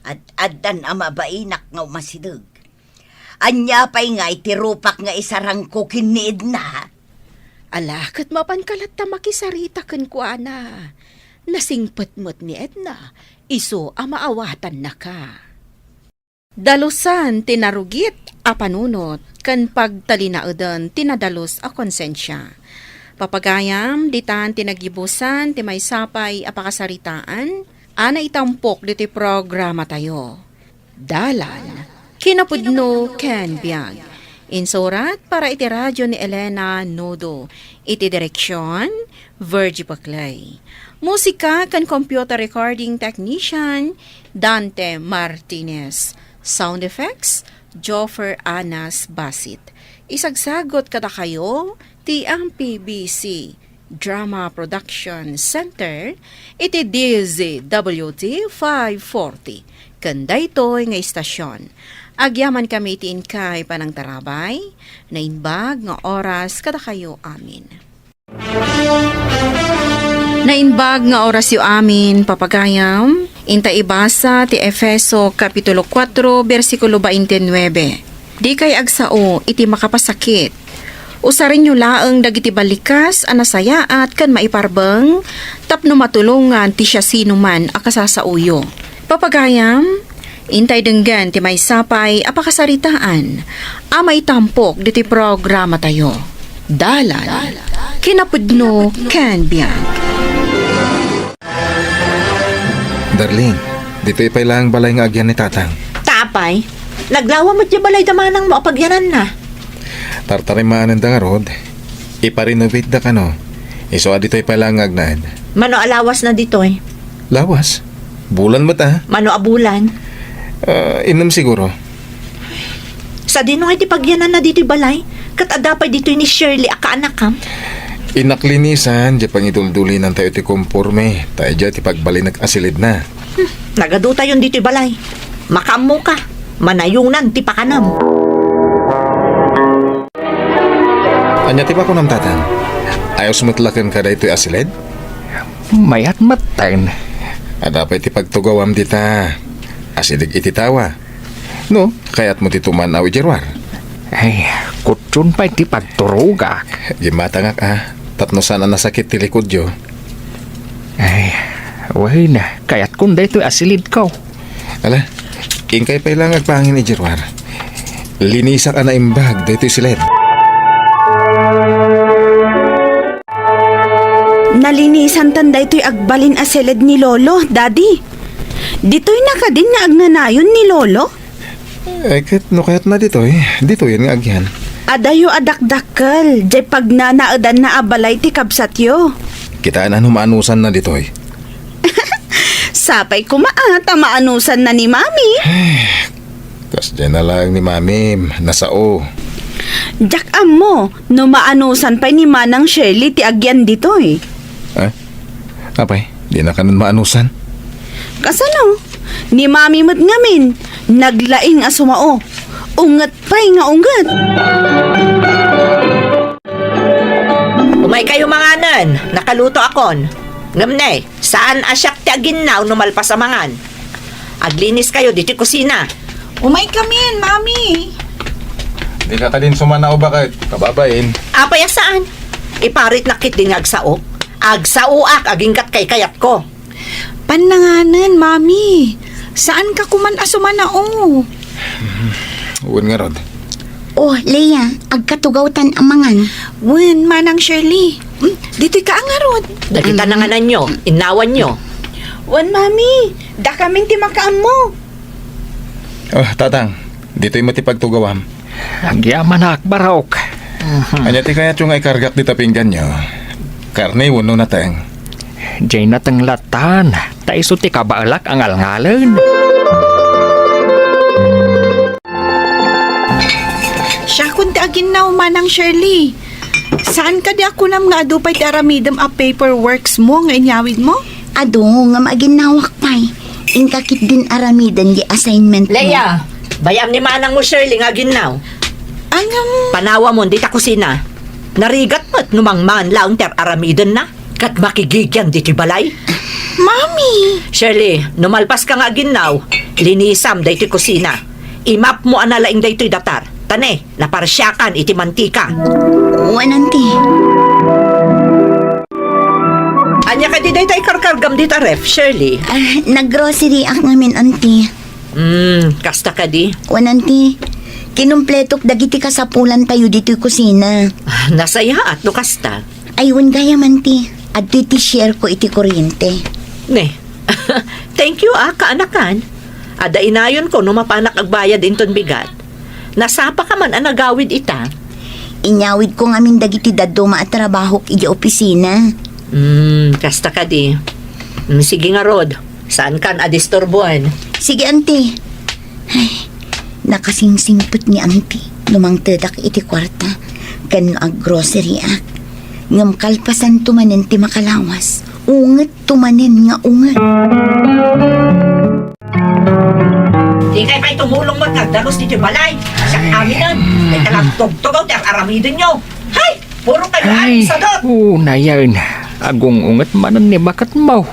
Ad-addan a mabainak nga umasideg. Ania pay nga iti rupak nga isarangko ken ni Edna? Ala, ket mapanka latta makisarita kenkuana. Nasingpet met ni Edna, isu a maawatannaka. Dalusan ti narugit a panunot ken pagtalinaeden ti nadalus a konsensia. Papagayam, ditan ti naggibusan ti maysa pay a pakasaritaan a naitampok ditoy programatayo. Dalan, kinapudno ken biag. Insurat para iti radio ni Elena Nodo. Iti direksion, Virgie Paclay. Musika ken computer recording technician, Dante Martinez. Sound effects, Joffer Anas Basit. Isagsagot kadakayo ti M P B C Drama Production Center iti D Z W T five forty. Ken daytoy nga istasyon, agyamankami iti inkay panangtarabay, naimbag nga oras kadakayo amin. Naimbag nga orasyo amin, papagayam, inta ibasa ti Efeso Kapitulo kuatro, bersikulo baintinuebe. Dikay agsao iti makapasakit. Usarenyo laeng dagiti ballikas a nasayaat ken maiparbeng tapno matulongan ti siasinoman a kasasaoyo. Papagayam, intay denggen ti maysa pay a pakasaritaan a maitampok ditoy programatayo. Dalan. Kinapudno ken biag. Darling, ditoy pay laeng balay nga agyan ni Tatang. Ta apay, naglawa met diay balay da manangmo a pagyananna. Tartarimaanenda ngarud, ipa-renovate da kano. Isu a ditoy pay laeng nga agnaed. Mano a lawasna ditoy? Lawas? Bulan met a. Mano a bulan? Ah, innem siguro. Sadino ngay ti pagyananna ditoy balay? Ket adda pay ditoy ni Shirley a kaanakam? Innak linisan, diay pangiduldulinantayo ti komporme, ta idiay ti pagbalinek a silidna. Hmm, nagadutayon ditoy balay. Makaammoka, manayonan ti pakanam. Ania ti makunam, Tatang? Ayos met la kenka daytoy a silid? Mayat metten. Adda pay ti pagtugawam dita. Asideg iti tawa. No, kayatmo ti tuman-aw idiay ruar? Ay, kutson pay ti pagturogak. Gimmatangak a, tapno saan a nasakit ti likodyo. Ay, wen, kayatkon daytoy a silidko. Ala, inkay pay la nga agpangin idiay ruar. Linisak a naimbag daytoy silid. Nalinisantan daytoy agbalin a silid ni Lolo, Daddy. Ditoyna kadin nga agnanayon ni Lolo? Ay, ket no kayatna ditoy, ditoyen nga agyan. Adayo a dakdakkel, diay pagnanaedanna a balay ti kabsatyo. Kitaen a no maanusanna ditoy. Sapay koma a ta maanusanna ni Mami. Kasdiay na laeng ni Mamim, nasao. Diak ammo no maanusan pay ni Manang Shirley ti agyan ditoy. Ah? Apay, dina kanon maanusan? Kasano? Ni Mami met ngamin, naglaing a sumao. Unget pay nga unget. Umaykayo manganen, nakalutoakon. Ngem ne, saan a siak ti aginnaw no malpas a mangan. Agliniskayo ditoy kusina. Umaykamin, Mami. Dika kadin sumanao baket, kababain. Apay a saan? Iparitnak ketdin nga agsaok. Agsaoak agingga't kaykayatko. Pannanganen, Mami. Saanka koman a sumanao. Wen ngarud. Oh, Leia, agkatugawtan a mangan. Wen, Manang Shirley. Hmm, ditoyka a ngarud. Dagita nangananyo, innawanyo. Wen, Mami, dakamin ti makaammo. Oh, Tatang, ditoy met ti pagtugawam. Agyamanak, barok. Ania ti kayatyo nga ikargak dita pingganyo? Karne wenno nateng? Diay nateng lattan, ta isu ti kabaelak a ngalngalen. Siakon ti aginnaw, Manang Shirley. Saan kadi a kunam nga adu pay ti aramidem a paperworks mo nga inyawidmo? Adu, ngem aginnawak pay. Inka ketdin aramiden ti assignment mo. Leia, bay-am ni manangmo Shirley nga aginnaw. Ngem? Panawamon dita kusina. Narigat met no mangmangan laeng ti ar-aramidenna ket makigigian ditoy balay. Mami! Shirley, no malpaska nga aginnaw, linisam daytoy kusina. Imapmo a nalaing daytoy datar. Ta ne, naparsiakan iti mantika. Wen, Auntie. Ania kadi dayta ikarkargam dita ref, Shirley? Ah, naggrocery-ak ngamin, Auntie. Hmm, kasta kadi? Wen, Auntie. Kinumpletok dagiti kasapulantayo ditoy kusina. Ah, nasayaat no kasta. Ay, wen gayam, Auntie. Adtoy ti share ko iti kuryente. Ne. Thank you, ah, kaanakan. Adda inayonko no mapanak agbayad inton bigat. Nasapaka man a nagawid ita. Inyawidko ngamin dagiti dadduma a trabahok idiay opisina. Hmm, kasta kadi. Hmm, sige ngarud, saankan a disturboen. Sige, Auntie. Ay, nakasingsingpet ni Auntie no mangtedak iti kuarta ken no aggrocery-ak. Ngem kalpasanto manen ti makalawas, ungetto manen nga unget. Dikay pay tumulong met nga agdagus ditoy balay. Siak aminen. Dayta la tugtugaw ti ar-aramidenyo. Hay! Puro kayo Ay, sadot! Unayen, agung-unget manen ni baketmo.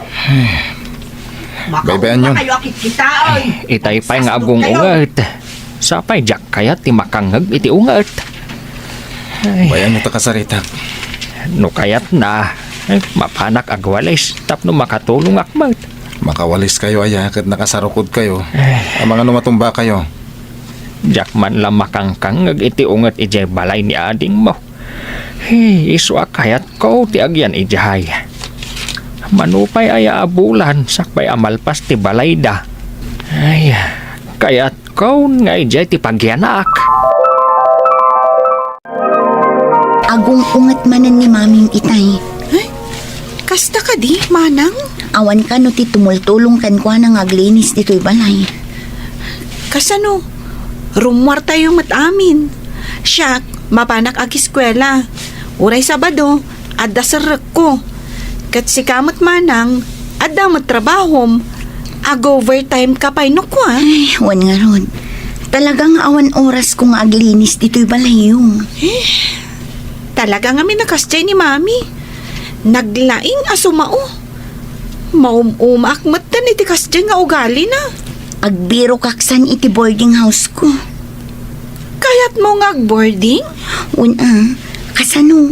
Makauna Baybayan yon. Kayo a kitkitaen. Itay pay nga agung-unget. Sapay diak kayat ti makangngeg iti unget. Ay. Bayan mo ta kasaritak. No kayatna, eh, mapanak agwalis tapno makatulongak met. Makawalis kayo aya ket nakasarukod kayo. Eh. Amangan no matumba kayo. Diak man la makangkangngeg iti unget idiay balay ni adingmo. Hey, isu a kayatko ti agyan idiay. Mano pay aya a bulan, sakbay a malpas ti balayda. Ay, kayatko nga idiay ti pagyanak. Agung-unget manen ni Mamim itay. Ay, kasta kadi, Manang? Awan kano ti tumultulong kenkuana nga aglinis ditoy balay. Kasano? Rummuartayo met amin. Siak, mapanak agiskuela. Uray Sabado, adda serrekko. Ket sika met, Manang, adda met trabahom. Ag-overtime ka pay no kua? Ay, wen ngarud. Talaga nga awan orasko nga aglinis ditoy balayyo. Eh, talaga ngamin a kasdiay ni Mami. Naglaing a sumao. Maum-umaak metten iti kasdiay nga ugalina. Agbirokak san iti boarding house ko. Kayatmo nga agboarding? Wen a, kasano?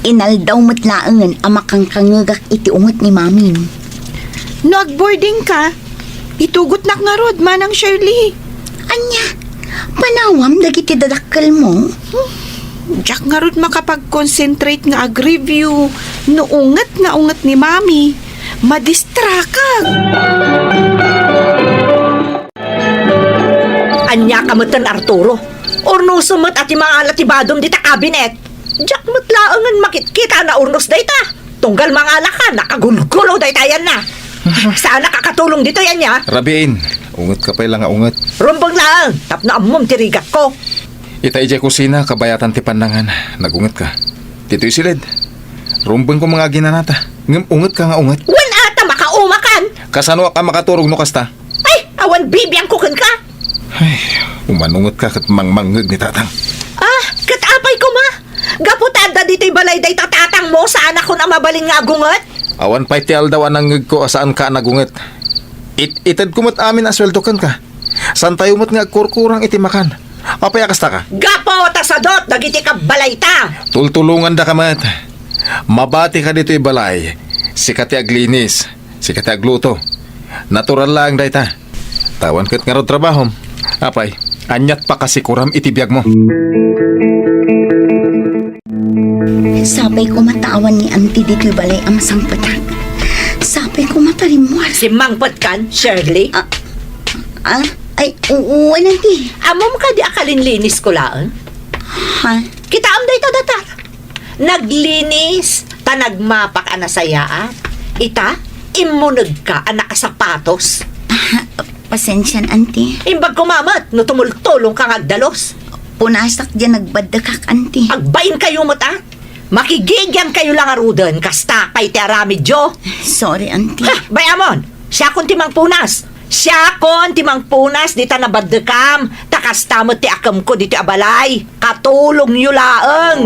Inaldaw met laengen a makangkangegak iti unget ni Mamim. No agboarding ka, itugotnak ngarud, Manang Shirley. Ania? Panawam dagiti dadakkelmo? Hmm. Diak ngarud makapag-concentrate nga ag-review no unget nga unget ni Mami. Madistrakak. Ania ka metten, Arturo? Urnosem met a ti mangala ti badom dita kabinet. Diak met laengen makitkita a naurnos dayta. Tunggal mangala ka, nakagulgulo dayta ayanna. Saanak a katulong ditoy, ania? Rabiin, unget ka pay la nga unget. Rumbeng laeng, tapno ammom ti rigatko. Ita idiay kusina, kabayatan ti pannangan, nagunget ka. Ditoy siled, rumbengko nga aginanata, ngem unget ka nga unget. Wen a ta makaumakan. Kasanoak a makaturog no kasta? Ay, awan bibiangko kenka. Ay, umanunget ka ket mangmangngeg ni Tatang. Ah, ket apay koma? Gapu ta adda ditoy balay dayta tatangmo, saanakon a mabalin nga agunget? Awan pay ti aldaw a nangngegko a saanka a nagunget. It-itedko met amin a sueldo kenka. Saantayo met nga agkurkurang iti makan. Apay a kastaka? Gapu ta sadot dagiti kabbalayta. Tultulongandaka met. Mabati ka ditoy balay. Sika ti aglinis. Sika ti agluto. Natural laeng dayta. Awan ket ngarud trabahom. Apay, aniat pakasikuram iti biagmo? Sapay koma ta awan ni Auntie ditoy balay a masangpetak. Sapay koma ta rimmuar. Simmangpetkan, Shirley? Ah, ah, ay, oo, Auntie. Ammom kadi a kalinlinisko laeng? Ha? Kitaem dayta datar. Naglinis ta nagmapak a nasayaat. Ita, immunegka a nakasapatos. Ah, pasensian, Auntie. Imbag koma met no tumultulongka nga agdalus. Punasak diay nagbaddekak, Auntie. Agbainkayo met, a? Makigigiankayo la ngaruden, kasta pay ti aramidyo. Sorry, Auntie. Ha, bay-amon, siakon ti mangpunas. Siakon ti mangpunas dita nabaddekam, ta kasta met ti akemko ditoy a balay. Katulongyo laeng.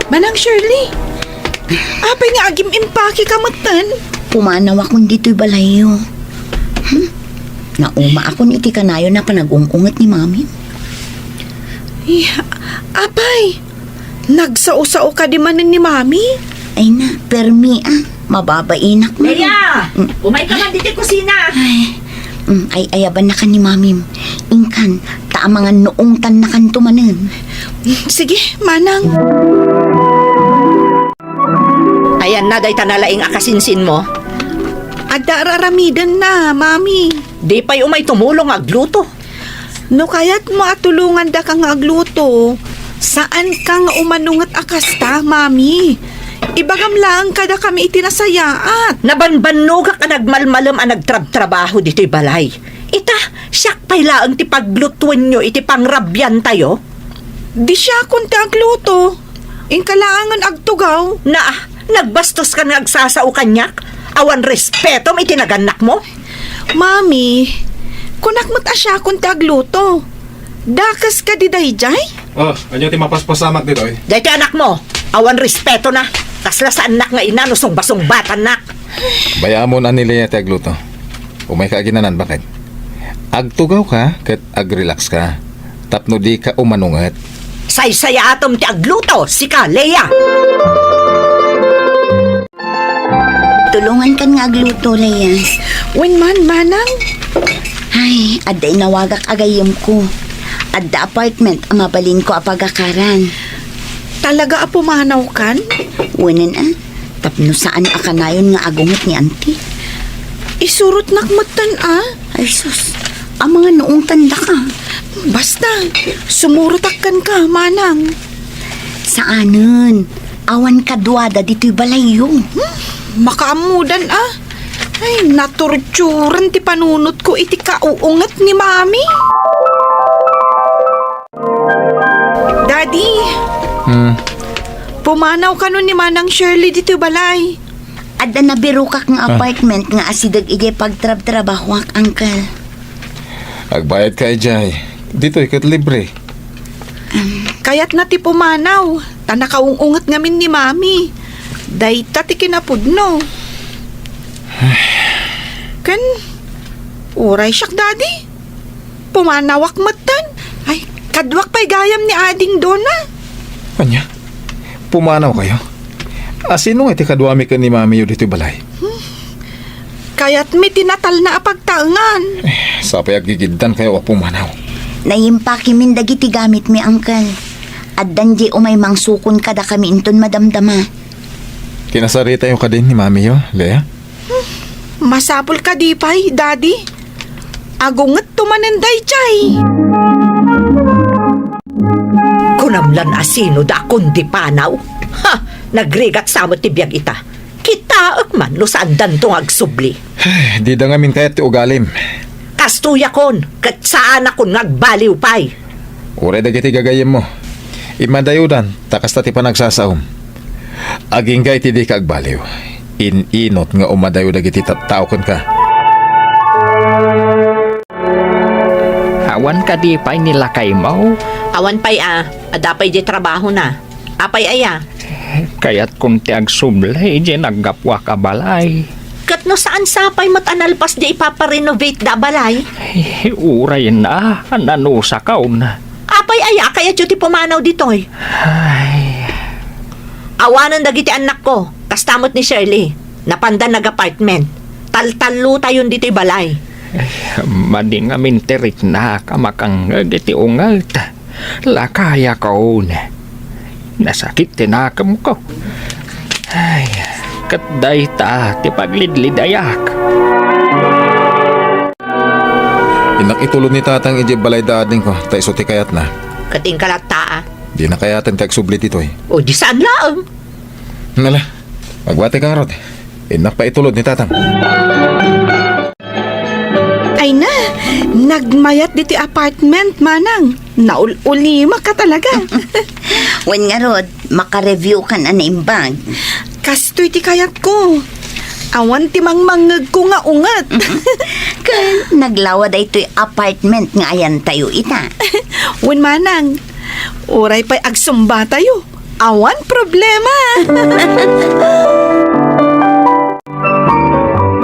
Manang Shirley, apay nga agim-impake ka metten? Pumanawakon ditoy balayyo. Hmm? Naumaakon iti kanayon a panagung-unget ni Mami. Ay, apay, nagsao-sao kadi manen ni Mami? Ay na, permi a, mababainak man. Leia! Mm. Umayka man ditoy kusina! Ay, mm, ay-ayabannakan ni Mamim. Inkan, ta amangan no ungtannakanto manen. Sige, Manang. Ayanna dayta nalaing a kasinsinmo? Adda ar-aramidenna, Mami. Di pay umay tumulong nga agluto. No kayatmo a tulongandaka nga agluto, saanka nga umanunget a kasta, Mami. Ibagam laeng kadakami iti nasayaat. Nabanbannogak a nagmalmalem a nagtrabtrabaho ditoy balay. Ita, siak pay laeng ti paglutuenyo iti pangrabiantayo? Di siakon ti agluto. Inka laengen agtugaw. Na, nagbastos ka nga agsasao kaniak? Awan respetom iti nagannakmo? Mami, kunak met a siakon ti agluto. Dakes kadi daydiay? Oh, ania ti mapaspasamak ditoy? Daytoy anakmo, awan respetona. Kasla saannak nga ina no sungbasungbatannak. Bay-amon a ni Leia ti agluto. Umayka aginanan, baket. Agtugawka ket agrelaxka tapno dika umanunget. Saysayaatem ti agluto, sika, Leia! Tulongankan nga agluto, Leia. Wen man, Manang. Ha? Ay, adda inawagak a gayyemko. Adda apartment a mabalinko a pagakaran. Talaga a pumanawkan? Wen a. Tapno saan a kanayon nga agunget ni Auntie. Isurotnak metten a. Ay sus, amangan no ungtandaka. Basta, sumurotak kenka, manang. Saanen, awan kaduada ditoy balayyo. Hmm, makaammodan a. Ay, natorturan ti panunotko iti kauunget ni Mami. Daddy, Hmm. Pumanaw kano ni Manang Shirley ditoy balay. Adda nabirokak nga Ah. apartment nga asideg idiay pagtrabtrabahoak, Uncle. Agbayadka idiay. Ditoy ket libre. Kayatna ti pumanaw, ta nakaung-unget ngamin ni Mami. Dayta ti kinapudno. Ken, uray siak, Daddy. Pumanawak metten. Ay, kaduak pay gayam ni Ading Dona. Ania? Pumanawkayo? A, sino nga iti kaduami ken ni Mamiyo ditoy balay? Hmm. Kayatmi ti natalna a pagtaengan. Eh, sapay aggigiddankayo a pumanaw. Nayimpakimin dagiti gamitmi, Uncle. Addan diay umay mangsukon kadakami inton madamdama. Kinasaritayo kadi ni Mamiyo, Lea? Hmm, masapul kadi pay, Daddy? Agungetto manen daydiay. Kunam lan a sino da kundi panaw? Ha! Nagrigat sa met ti biag ita. Kitaek man no saandanto nga agsubli. Ay, dida ngamin kayat ti ugalim. Kastoyakon, ket saanakon nga agbaliw pay. Uray dagiti gagayyemmo. Immadayodan, ta kasta ti panagsasaom. Agingga iti dika agbaliw. In-inot nga umadayo dagiti tattao kenka. Awan kadi pay ni lakaymo? Awan pay a, adda pay di trabahona. Apay aya? Kayatkon ti agsubli idiay naggapuak a balay. Ket no saan sapay met a nalpas di ipaparenovate da a balay? Ay, uray na, nanusakon. Apay aya a kayatyo ti pumanaw ditoy? Ay. Awanen dagiti annakko, kasta met ni Shirley. Napanda nag-apartment. Taltallotayon ditoy balay. Ay, madi ngamin ti riknak a makangngeg iti unget. Lakayakon. Nasakit ti nakemko. Ay, ket dayta ti paglidlidayak. Innak itulod ni Tatang idiay balay da adingko, ta isu ti kayatna. Ket inka latta a. Dina kayaten ti agsubli ditoy. O, di saan laeng. Nala, magbati ka ngarud. Innak pay itulod ni Tatang. Ay na, nagmayat ditoy apartment, manang. Naul-ulimaka talaga. Wen ngarud, makareviewkan a naimbag. Kastoy ti kayatko. Awan ti mangmangngegko nga unget. Ken naglawa daytoy apartment nga ayantayo ita. Wen manang, uray pay agsumbatayo. Awan problema.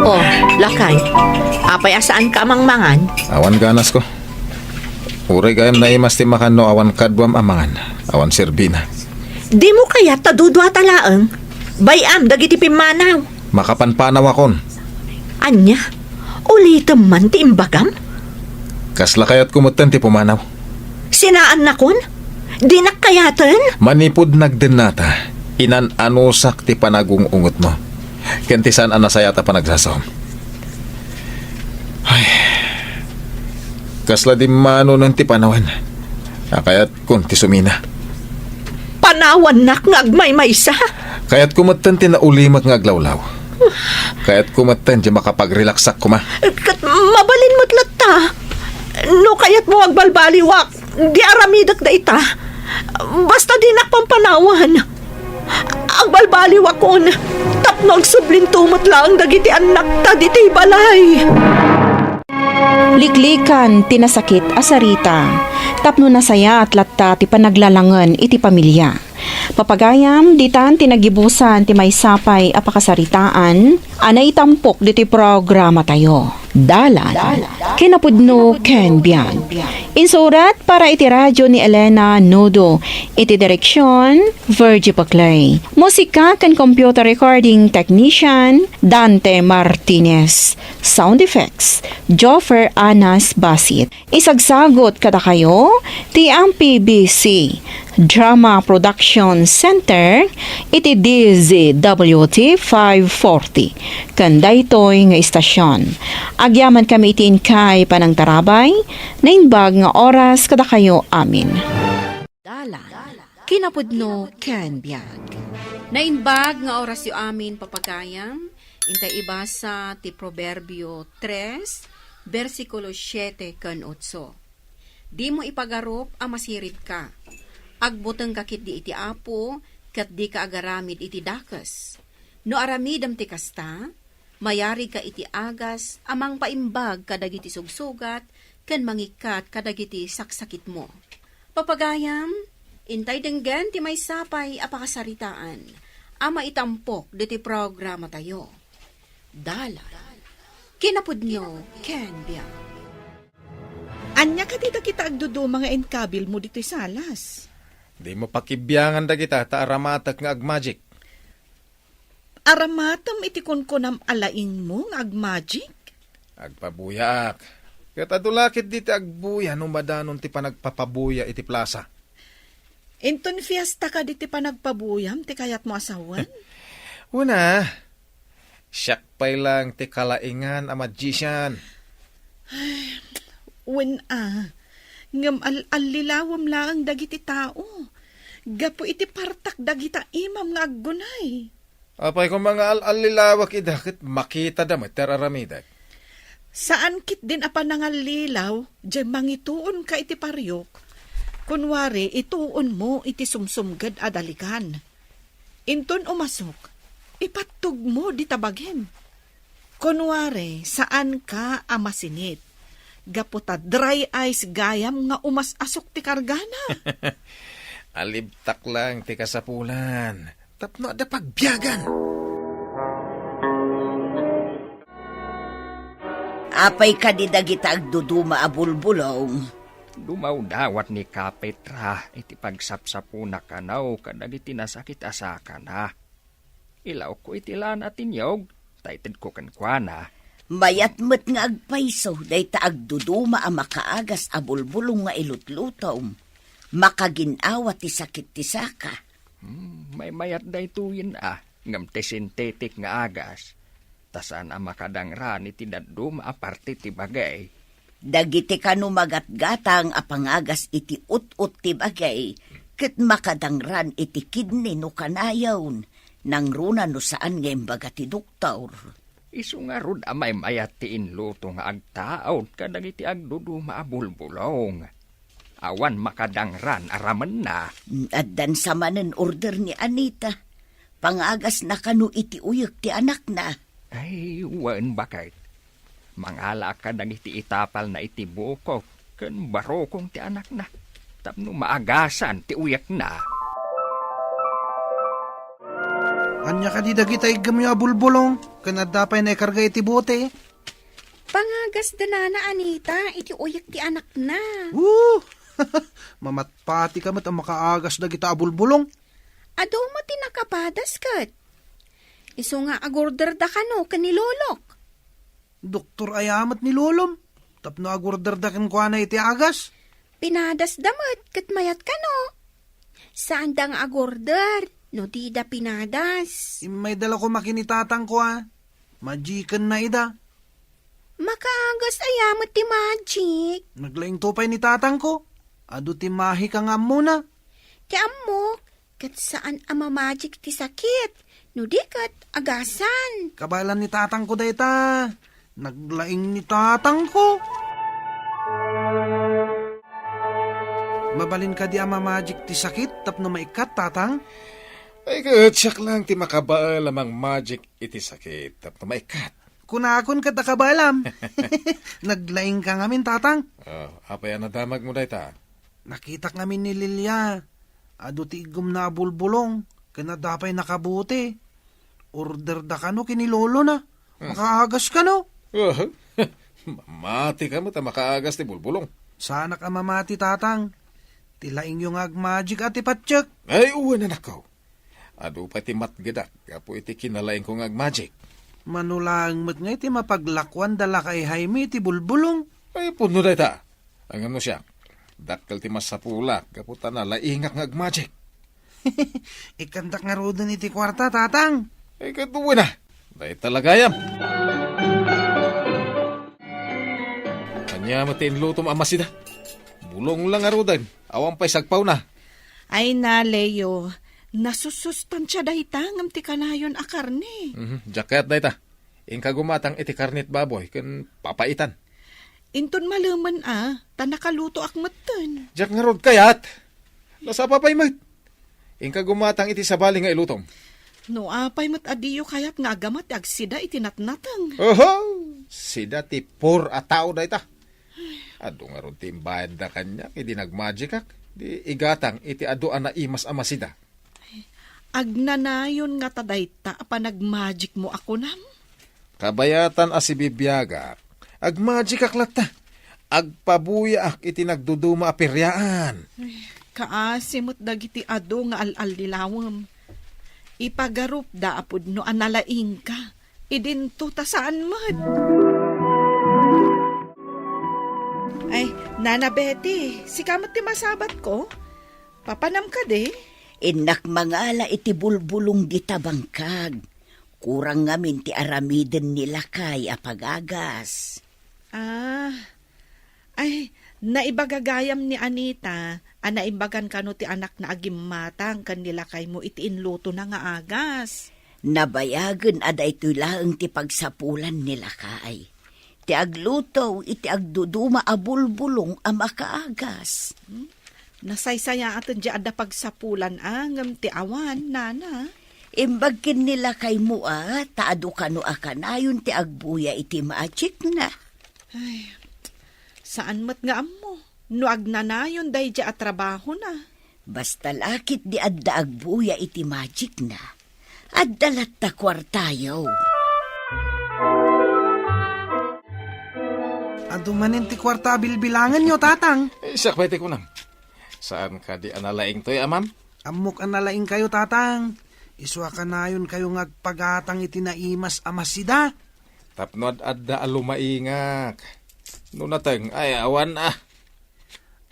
Oh, lakay. Apay a saanka a mangmangan? Awan ganasko. Uray gayam naimas ti makan no awan kaduam a mangan. Awan serbina. Dimo kayat ta duduata laeng? Bay-am dagiti pimmanaw. Makapanpanawakon. Ania? Ulitem man ti imbagam? Kasla kayatko metten ti pumanaw. Sinaannakon? Dinak kayaten? Manipud nagdennata, inan-anusak ti panagung-ungetmo ken ti saan a nasayaat a panagsasaom. Ay, kasla dimmanonen ti panawen a kayatkon ti sumina. Panawannak nga agmaymaysa? Kayatko metten ti naulimek nga aglawlaw. Kayatko metten ti makapagrelaksak koma. Ket mabalin met latta. No kayatmo agbalbaliwak, di aramidek dayta. Basta dinak pampanawan. Agbalbaliwakon, tapno agsublinto met laeng dagiti annakta ditoy balay. Liklikan ti nasakit a sarita, tapno nasayaat latta ti panaglalangen iti pamilia. Papagayam, ditan ti nagibusan ti maysa pay a pakasaritaan a naitampok ditoy programatayo. Dalan. Kinapudno ken biag. Insurat para iti radyo ni Elena Nudo. Iti direksyon, Virgie Paclay. Musika ken computer recording technician, Dante Martinez. Sound effects, Joffer Anas Basit. Isagsagut kadakayo ti M P B C Drama Production Center iti D Z W T five forty ken daytoy nga istasyon. Agyamankami iti inkay panangtarabay, naimbag nga oras kadakayo amin. Dalan, kinapudno ken biag. Naimbag nga orasyo amin, papagayam, intay ibasa ti Proverbio tres, bersikulo siete ken otso. Dimo ipagarup a masiribka. Agbutengka ketdi iti Apo, ket dika agaramid iti dakes. No aramidem ti kasta, mayarigka iti agas a mangpaimbag kadagiti sugsugat ken mangikkat kadagiti saksakitmo. Papagayam, intay denggen ti maysa pay a pakasaritaan a maitampok ditoy programatayo. Dalan, kinapudno ken biag. Ania kadi dagita agduduma nga inkabilmo ditoy salas? Dimo pakibiangan dagita ta aramatek nga agmagic. Aramatem iti kunkunam a laingmo nga agmagic? Agpabuyaak. Ket adu la ketdi ti agbuya no madanon ti panagpapabuya iti plasa. Inton fiesta kadi ti panagpabuyam ti kayatmo a sawen? Wen a, siak pay laeng ti kalaingan a magician. Wen a, ngem al-allilawem laeng dagiti tao. Gapu iti partak dagita imam nga aggunay. Apay koma nga al-allilawek ida ket makitada met ti ar-aramidek? Saan ketdin a panangallilaw, diay mangituonka iti pariok, kun wari ituonmo iti sumsumged a dalikan. Inton umasok, ipattogmo dita bagim. Kun wari, saanka a masinit, gapu ta dry ice gayam nga umas-asok ti kargana. Alibtak laeng ti kasapulan. Tapno adda pagbiagan. Apay kadi dagita agduduma a bulbulong? Dumawdawat ni Kapetra iti pagsapsapuna kano kadagiti nasakit a sakana. Ilawko iti lana ti niyog, ta itedko kenkuana. Mayat met nga agpayso dayta agduduma a makaagas a bulbulong nga ilutlutom. Makagin-awa ti sakit ti saka. Hmm, maymayat daytoyen a, ngem ti sintetik nga agas, ta saan a makadangran iti dadduma a parte ti bagay. Dagiti kano magatgatang a pangagas iti ut-ot ti bagay, ket makadangran iti kidney no kanayon, nangruna no saan nga imbaga ti doktor. Isu ngarud a maymayat ti inluto nga agtaud kadagiti agduduma a bulbulong. Awan makadangran a ramenna. Addan sa manen order ni Anita. Pangagasna kano iti uyek ti anakna. Ay, wen, baket. Mangalaak kadagiti itapalna iti bukok ken barukong ti anakna tapno maagasan ti uyekna. Ania kadi dagita iggemyo a bulbulong ken adda pay naikarga iti bote? Pangagasda nana Anita iti uyek ti anakna. Woo! Mamatpatika met a makaagas dagita a bulbulong. Adu met ti nakapadas ket. Isu nga agorderda kano ken ni Lolok. Doktor aya met ni Lolom tapno agorderda kenkuana iti agas? Pinadasda met ket mayat kano. Saanda nga agorder no dida pinadas. Immayda la koma ken ni tatangko a. Magikenna ida. Makaagas aya met ti magic? Naglaingto pay ni tatangko. Adu ti mahika nga ammona. Ti ammok, ket saan a mamagic ti sakit, no di ket agasan. Kabaelan ni tatangko dayta. Naglaing ni tatangko. Mabalin kadi a mamagic ti sakit tapno maikkat, tatang? Ay, ket siak lang ti makabael a mangmagic iti sakit tapno maikkat. Kunakon ket a kabaelam. Naglaingka ngamin, tatang. Oh, apay a nadamagmo dayta? Nakitak ngamin ni Lilia. Adu ti iggumna a bulbulong, ken adda pay nakabuti. Orderda kano ken ni lolona. Hmm. Makaagas kano. Oh, Mamati ka met a makaagas ti bulbulong. Saanak a mamati, Tatang. Ti laingyo nga agmagic a ti patiek. Ay, wen, anakko. Adu pay ti matgedak gapu iti kinalaingko nga agmagic. Mano laeng met ngay ti mapaglakuan da lakay Jaime iti bulbulong. Ay, pudno dayta. Ngem no siak, dakkel ti masapulak gapu ta nalaingak nga agmagic. Ikkantak ngaruden iti kuarta, Tatang. Ay, ket wen a. Dayta la gayam. Ania met ti inlutom a masida? Bulong la ngaruden. Awan pay sagpawna. Ay na, Leo. Nasusustansia dayta ngem ti kanayon a karne. Mhm, diak kayat dayta. Inka gumatang iti karne ti baboy ken papaitan. Inton malemen a, ta nakalutoak metten. Diak ngarud kayat. Nasapa pay met. Inka gumatang iti sabali nga ilutom. No apay met a diyo kayat nga agamat ti agsida iti natnateng. Oho! Sida ti pur a tao dayta. Adu ngarud ti imbayadda kaniak idi nagmagicak. Di igatang iti adu a naimas a masida. Agnanayon ngata dayta a panagmagicmo a kunam? Kabayatan a sibibiagak, agmagicak latta. Agpabuyaak iti nagduduma a piriaan. Ay, kaasi met dagiti adu nga al-allilawem. Ipagarupda a pudno a nalaingka. Idinto ta saan met. Ay, Nana Betty, sika met ti masabatko? Papanam kadi? Innak mangala iti bulbulong dita bangkag. Kurang ngamin ti aramiden ni lakay a pagagas. Ah, ay, naibaga gayam ni Anita a naibagan kano ti anakna a gimmatang ken ni lakaymo iti inlutona nga agas. Nabayagen a daytoy laeng ti pagsapulan ni lakay. Ti agluto iti agduduma a bulbulong a makaagas. Hmm? Nasaysayaaten diay adda pagsapulan a ngem ti awan, nana. Imbag ken ni lakaymo a, ta adu kano a kanayon ti agbuya iti magicna. Ay, saan met nga ammo no agnanayon daydiay a trabahona. Basta la ketdi adda agbuya iti magicna, adda latta kuartayo. Adu manen ti kuarta a bilbilangenyo, Tatang. Eh, siak pay ti kunam. Saan kadi a nalaingtoy, Amam? Ammok a nalaingkayo, Tatang. Isu a kanayonkayo nga agpagatang iti naimas a masida. Tapno ad-adda a lumaingak. No nateng, ay, awan a.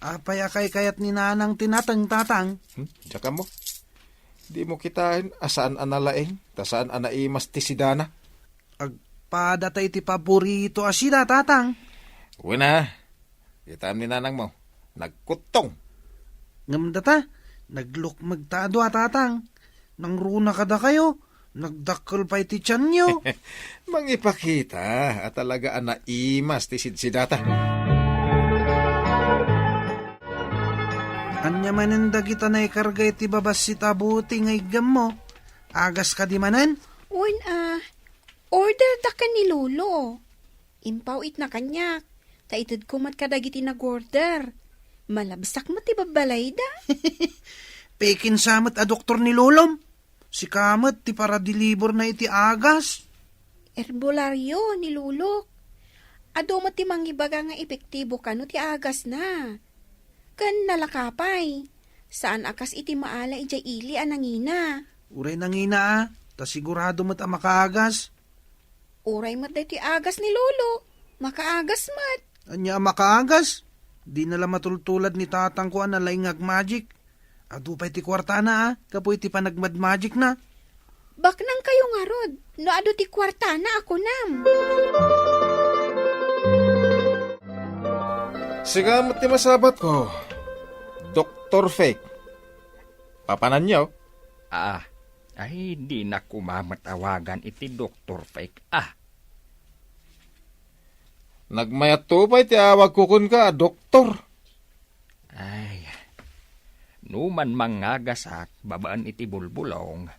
Apay a kaykayat ni Nanang ti nateng, Tatang? Hmm? Diak ammo. Dimo kitaen a saan a nalaing, ta saan a naimas ti sidana. Agpada ta iti paborito a sida, Tatang. Wen a, kitaem ni nanangmo, nagkuttong. Ngem data, naglukmeg ta adu a, Tatang. Nangruna kadakayo, nagdakkel pay ti tianyo. Mangipakita a talaga a naimas ti sidsidata. Ania manen dagita naikarga iti babassit a buti nga iggammo? Agas kadi manen? Wen a, order da ken ni Lolo. Impaw-itna kaniak, ta itedko met kadagiti nag-order. Malabsak met ti babbalayda. Pekinsa met a doktor ni Lolom. Sika met ti paradeliberna iti agas. Herbolario ni Lolok. Adu met ti mangibaga nga epektibo kano ti agasna. Ken nalaka pay. Saan a kas iti maala idiay ili a nangina. Uray nangina a, ta sigurado met a makaagas. Uray met daytoy agas ni Lolo, makaagas met. Ania a makaagas? Dina la matultulad ni tatangko a nalaing nga agmagic. Adu pay ti kuartana a, gapu iti panagmadmagicna. Baknangkayo ngarud, no adu ti kuartana a kunam. Sika met ti masabatko, Doktor Fake. Papananyo? Ah, ay, dina koma met awagan iti Doktor Fake, ah. Nagmayatto pay ti awagko kenka a doktor. Ay, no man mangngagasak babaen iti bulbulong,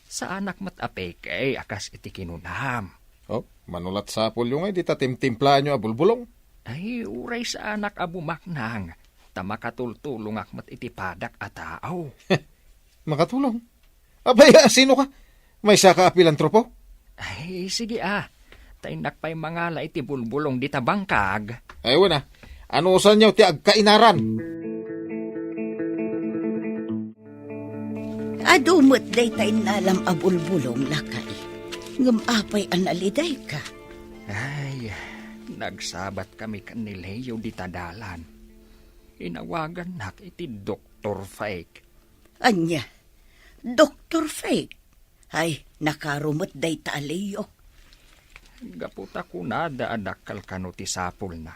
saanak met a peke a kas iti kinunam. Oh, mano lat sapulyo ngay dita timtimplaanyo a bulbulong? Ay, uray saanak a bumaknang, ta makatultulongak met iti padak a tao. Makatulong? Abay, a, sino ka? Maysaka a pilantropo? Ay, sige, ah. ta innak pay mangala iti bulbulong dita bangkag. Ay, wen a. Anusanyo ti agkainaran? Adu met dayta innalam a bulbulong, lakay. Ngem apay a nalidayka? Ay, nagsabat kami ken ni Leo dita dalan. Inawagannak iti Doktor Fake. Ania? Doktor Fake? Ay, nakaro met dayta a Leo. Gapu ta kunada a dakkel kano ti sapulna.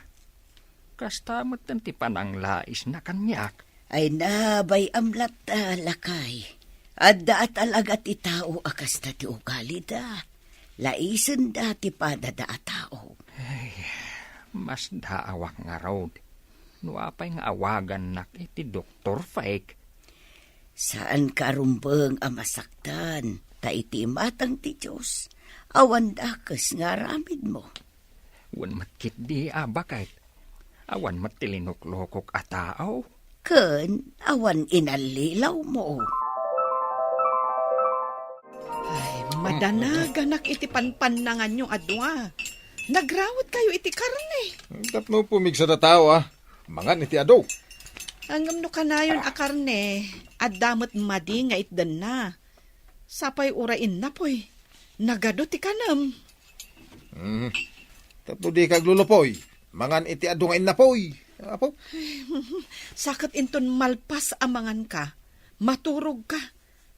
Kasta metten ti pananglaisna kaniak. Ay, nabay-am latta, lakay. Adda a talaga ti tao a kasta ti ugalida. Laisenda ti padada a tao. Ay, masdaawak ngarud no apay nga awagannak iti Doktor Fake. Saanka a rumbeng a masaktan, ta iti imatang ti Dios, awan dakes nga aramidmo. Wen met ketdi a baket, awan met ti linuklokok a tao. Ken awan inallilawmo. Ay, madanaganak iti panpannanganyo a dua. Nagrawetkayo iti karne. Tapno pumigsada tao, a. Mangan iti adu. Ngem no kanayon a karne, adda met madi nga itdenna. Sapay uray innapoy, nagadu ti kanem. Hmm. Tapno dika aglulupoy, mangan iti adu nga innapoy, Apo. Sa ket inton malpas a manganka, maturogka.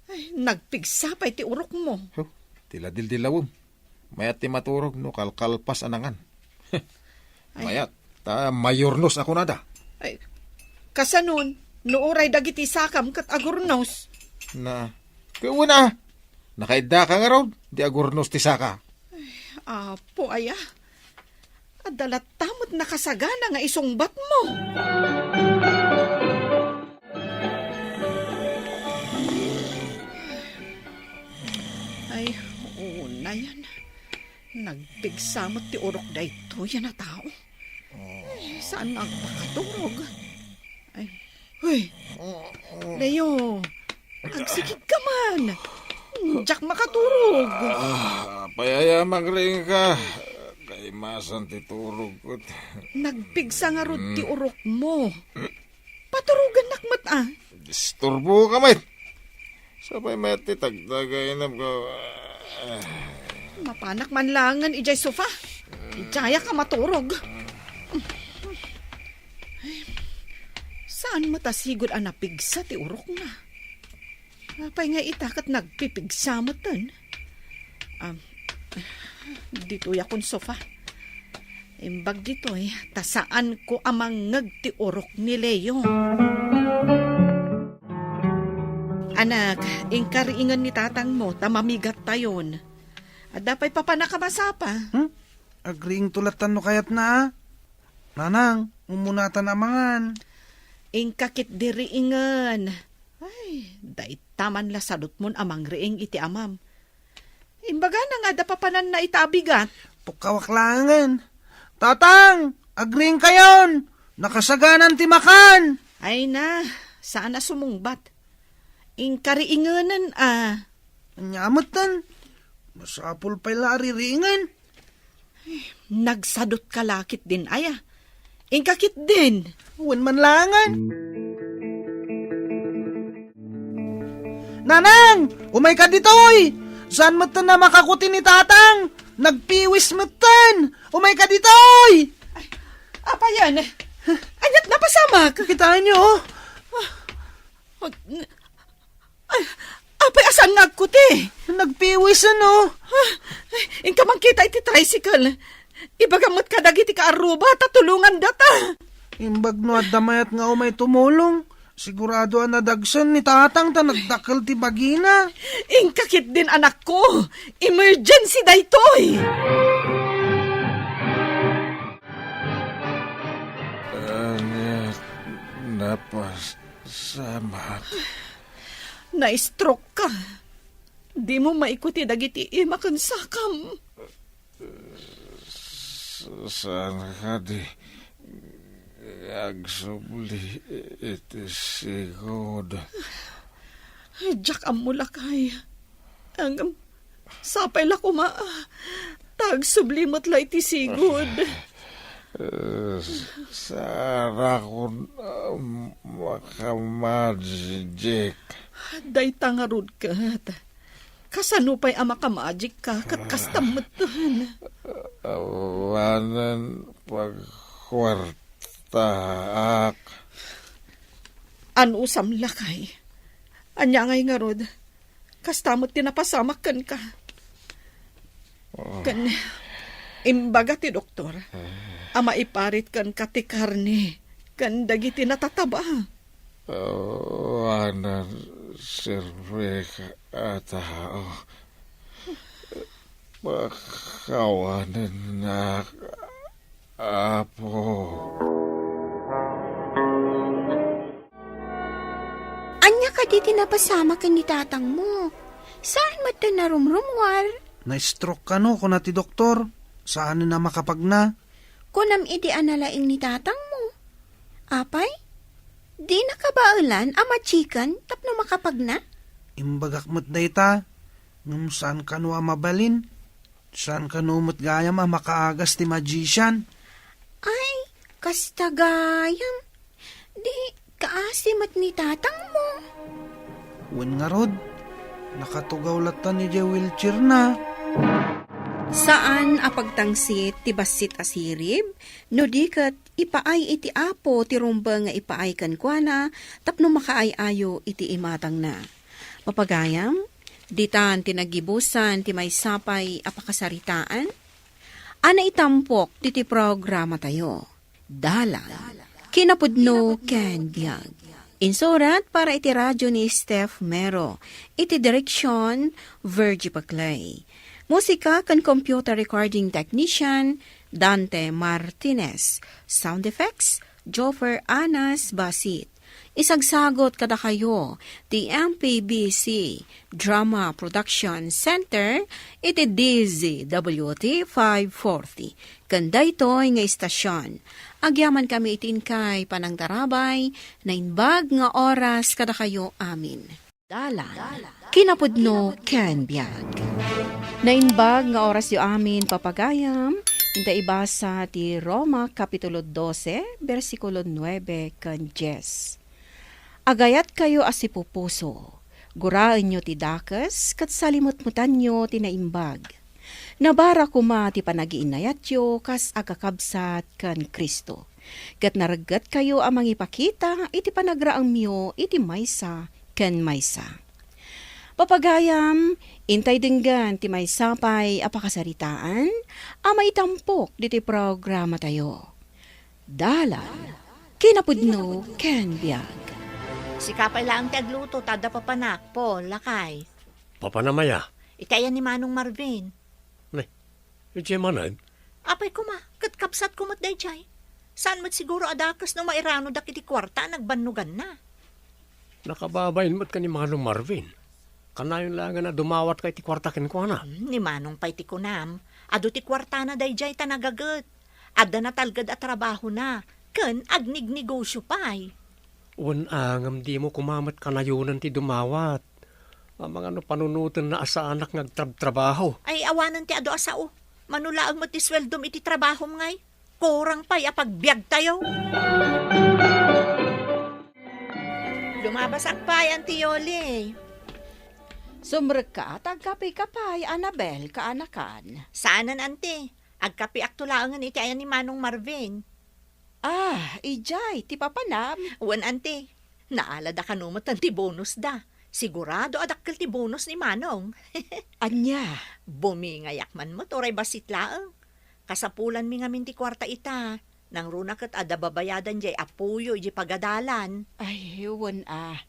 Ay, nagpigsa pay ti urokmo. Huh, ti ladildilawem. Mayat ti maturog no kalkalpas a nangan. Ay. Mayat, ta mayornos a kunada. Ay, kasanon, no uray dagiti sakam ket agurnos? Na, ket wen a, nakaiddaka ngarud, di agurnos ti saka. Ay, apo aya, adda latta met nakasagana nga isungbatmo. Ay, unayen. Nagpigsa met ti urok daytoy a tao. Ay, saan nga agpakaturog? Ay, hoy! Leo, agsikigka man. Diak makaturog. Ah, apay aya mangriingka? Kaimasan ti turogko. Nagpigsa ngarud ti urokmo. Paturogannak met, a. Disturboka met. Sapay met ti tagtagaynabko. Mapanak man laengen idiay sofa. Idiayak a maturog. Saan met a sigud a napigsa ti urokna? Apay nga ita ket nagpipigsa metten? Am, ditoy a kon sofa. Imbag ditoy, ta saanko a mangngeg ti urok ni Leo. Anak, inka riingen ni tatangmo ta mamigattayon. Adda pay papanak a masapa? Hmm? Agriingto lattan no kayatna, a. Nanang, ummunatan a mangan. Inka ketdi riingen. Ay, dayta man la sadutmon a mangriing iti amam. Imbagana nga adda papananna ita a bigat. Pukkawak laengen. Tatang, agriingkayon! Nakasaganan ti makan! Ay na, saan a sumungbat. Inka riingenen, a. Ania metten? Masapul pay la a ririingen. Nagsadutka la ketdin aya. Inka ketdin. Wen man laengen. Nanang, umayka ditoy! Saan metten a makakuti ni tatang? Nagpiwis metten! Umayka ditoy! Ay, apayen? Aniat napasamak? Kitaenyo, o. Ay, apay a saan nga agkuti? Nagpiwis, ano? Ah, ay, inka mankita iti tricycle. Ibagam met kadagiti kaarruba ta tulongandata. Imbag no adda mayat nga umay tumulong, sigurado a nadagsen ni tatang ta nagdakkel ti bagina. Inka ketdin, anakko. Emergency daytoy. Ania, napas- Samak. Na-stroke ka. Dimo maikuti dagiti ima ken sakam. S-, saan kadi nga agsubli iti sigud? Diak ammo, lakay. Ngem sapay la koma a Ta agsubli met la iti sigud. Eh, saanakon, ah, makamagic. Dayta ngarud ket. Kasano pay a makamagic ka ket kasta metten? Awanen pagkuartaak. Anusam, lakay? Ania ngay ngarud? Kasta met ti napasamak kenka. Ah. Ken imbaga ti doktor a maiparit kenka ti karne ken dagiti natataba. Awanen serbik a tao. Pakawanennak, Apo. Ania kadi ti napasamak ken ni tatangmo? Saan met ta narumrumuar? Na-stroke kano, kuna ti doktor. Saanen a makapagna. Kunam idi a nalaing ni tatangmo. Apay, dina kabaelan a magican tapno makapagna? Imbagak met dayta, ngem saan kano a mabalin. Saan kano met gayam a makaagas ti magician? Ay, kasta gayam. Di kaasi met ni tatangmo. Wen ngarud, nakatugaw latta idiay wheelchairna. Saan a pagtangsit ti bassit a sirib, no di ket ipaay iti Apo ti rumbeng nga ipaay kenkuana tapno makaay-ayo iti imatangna. Papagayam, ditan ti naggibusan ti maysa pay a pakasaritaan a naitampok diti programatayo. Dalan, kinapudno ken biag. Insurat para iti radio ni Steph Mero. Iti direksyon, Virgie Paclay. Musika ken computer recording technician, Dante Martinez. Sound effects, Joffer Anas Basit. Isagsagot kadakayo ti M P B C Drama Production Center iti D Z W T five forty. Ken daytoy nga istasion, agyamankami iti inkay panangtarabay, naimbag nga oras kadakayo amin. Dalan, kinapudno ken biag. Naimbag nga orasyo amin, papagayam, inta ibasa ti Roma Kapitulo dose, bersikulo nuebe ken dies. Agayatkayo a sipupuso, guraenyo ti dakes, ket salimetmetanyo ti naimbag. Nabara koma ti panagiinnayatyo kas agkakabsat ken Cristo, ket nareggetkayo a mangipakita iti panagraemyo iti maysa ken maysa. Papagayam, intay denggen ti maysa pay a pakasaritaan a maitampok ditoy programatayo. Dalan, kinapudno ken biag. Sika pay laeng ti agluto ta adda papanak, Paul, lakay. Papanam aya? Iti ayan ni Manong Marvin. Ne, idiay manen? Apay koma, ket kabsatko met daydiay. Saan met siguro a dakes no mairanodak iti kuarta a nagbannoganna. Nakababain met ken ni Manong Marvin. Kanayon laengen a dumawatka iti kuarta kenkuana. Hmm, ni Manong pay ti kunam. Adu ti kuartana daydiay ta nagaget. Adda natalged a trabahona, ken agnignegosio pay. Wen a, ngem dimo koma met kanayonen ti dumawat. Amangan no panunotenna a saanak nga agtrabtrabaho. Ay, awanen ti adu a sao. Mano laeng met ti sueldom iti trabahom ngay. Kurang pay a pagbiagtayo. Lumabasak pay, Auntie Yoli. Sumrekka, ta agkapika pay, Annabel, kaanakan. Saanen, Auntie. Agkapiakto laengen iti ayan ni Manong Marvin. Ah, idiay ti papanam? Wen, Auntie. Naalada kano met ti bonusda. Sigurado a dakkel ti bonus ni Manong. Ania? Bumingayak man met uray bassit laeng. Kasapulanmi ngamin ti kuarta ita. Nangruna ket adda babayadan diay apoyo idiay pagadalan. Ay, wen a.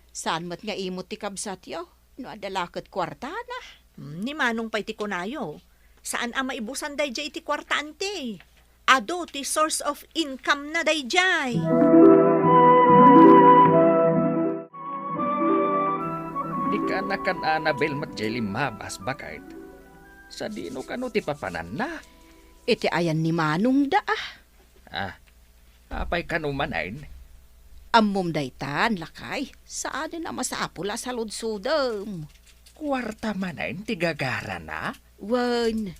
Saan met nga imot ti kabsatyo no adda la ket kuartana? Hmm, ni Manong pay ti kunayo. Saan a maibusan daydiay iti kuarta, Auntie. Adu ti source of income na daydiay. Di kaanakan, Annabel, met diay limmabas, baket. Sadino kano ti papananna? Iti ayan ni Manong da, ah. Ah, apay kano manen? Ammom daytan, lakay. Saanen a masapul a saludsodem. Kuarta manen ti gagarana? Wen.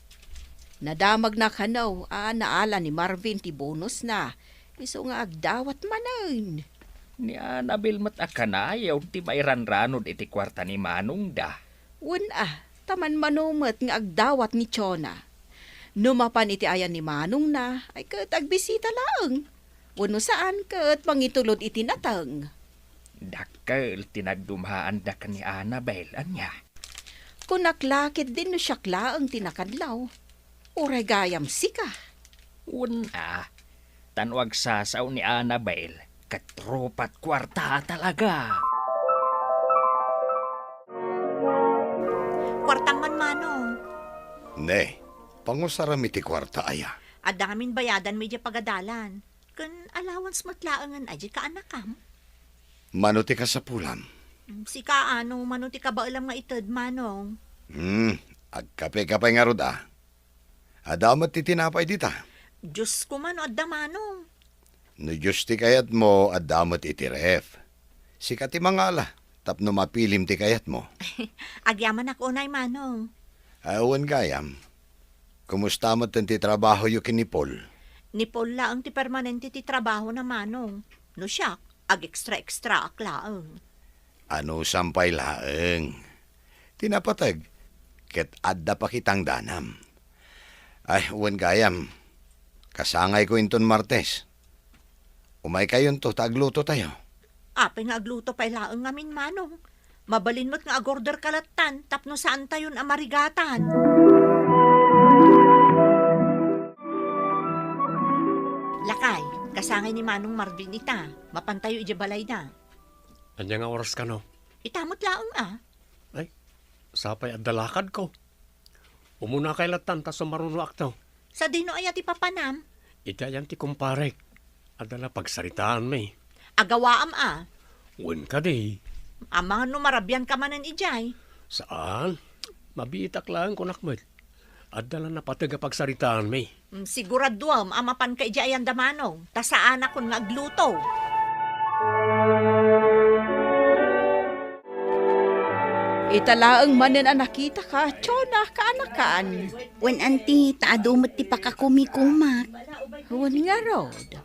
Nadamagna kano a naala ni Marvin ti bonusna, isu nga agdawat manen. Ni Annabel met a kanayon ti mairanranod iti kuarta ni manongda. Wen a, ta manmano met nga agdawat ni Chona. No mapan iti ayan ni manongna, ay ket agbisita laeng. Wenno saan ket mangitulod iti nateng. Dakkel ti nagdumaanda ken ni Annabel, ania? Kunak la ketdin no siak laeng ti nakadlaw. Uray gayam sika. Wen a, ta no agsasao ni Annabel, ket tropat kuarta talaga. Kuartam man, Manong. Ne, pangusaram iti kuarta aya? Adda ngamin bayadanmi idiay pagadalan. Ken allowance met laengen a diay kaanakam. Mano ti kasapulam? Mm, sika, ano, mano ti kabaelam nga ited, Manong? Hmm, agkape ka pay ngarud a. Adda met ti tinapay dita. Diyos ko man, adda, Manong. No Diyos ti kayatmo, adda met iti ref. Sika ti mangala, tapno mapilim ti kayatmo. Agyamanak unay, Manong. Awan gayam. Kumusta met ti trabahoyo ken ni Paul? Ni Paul laeng ti permanente ti trabahona, Manong. No siak, ag-extra-extraak laeng. Anusam pay laeng. Ti napateg, ket adda pakitangdanam. Ay, wen gayam. Kasangayko inton Martes. Umaykayonto ta aglutotayo. Apay nga agluto pay laeng ngamin, Manong? Mabalin met nga agorder ka lattan tapno saantayon a marigatan. Lakay, kasangay ni Manong Marvin ita. Mapantayo idiay balayda. Ania nga oras kano? Ita met laeng a. Ay, sapay adda lakadko. Umunakay lattan ta sumarunoakto. Sadino aya ti papanam? Iti ayan ti kumparek. Adda la pagsaritaanmi. Agawaam a. Wen kadi. Amangan no marabianka manen idiay. Saan? Mabiitak laeng kunak met. Adda la napateg a pagsaritaanmi. Mm, siguraduem a mapanka idiay ayan da Manong, ta saanakon nga agluto. Ita laeng manen a nakitaka, Chona, kaanakan. Wen, anti, ta adu met ti pakakumikumak. Wen ngarud,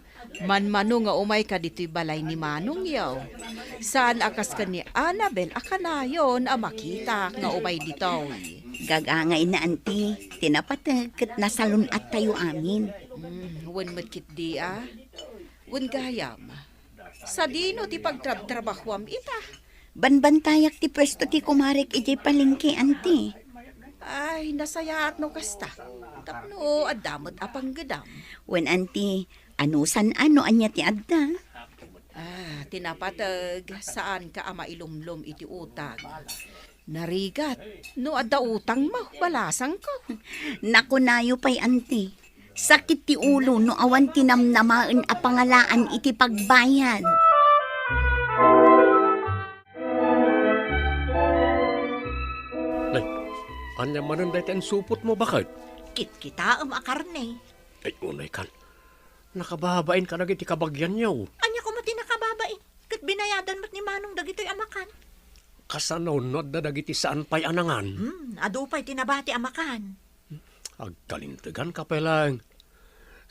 manmano nga umayka ditoy balay ni manongyo. Saan a kas ken ni Annabel a kanayon a makitak nga umay ditoy. Gagangayna, anti, ti napateg ket nasalun-attayo amin. Hmm, wen met ketdi a. Wen gayam. Sadino ti pagtrabtrabahuam ita? Banbantayak ti puesto ti kumarek idiay palengke, anti. Ay, nasayaat no kasta. Tapno adda met a panggedam. Wen, anti, anusan a no ania ti adda? Ah, ti napateg, saanka a mailumlom iti utang. Narigat, no adda utangmo, balasangko. Nakunayo pay, anti. Sakit ti ulo no awan ti namnamaen a pangalaan iti pagbayad. Nay, ania manen dayta insupotmo, baket? Kitkitaem a karne. Ay, unay kan. Nakababain kadagiti kabagianyo. Ania koma ti nakababain? Ket binayadan met ni Manong dagitoy a makan. Kasano no adda dagiti saan pay a nangan? Hmm, adu pay ti nabati a makan. Agkalinteganka pay laeng.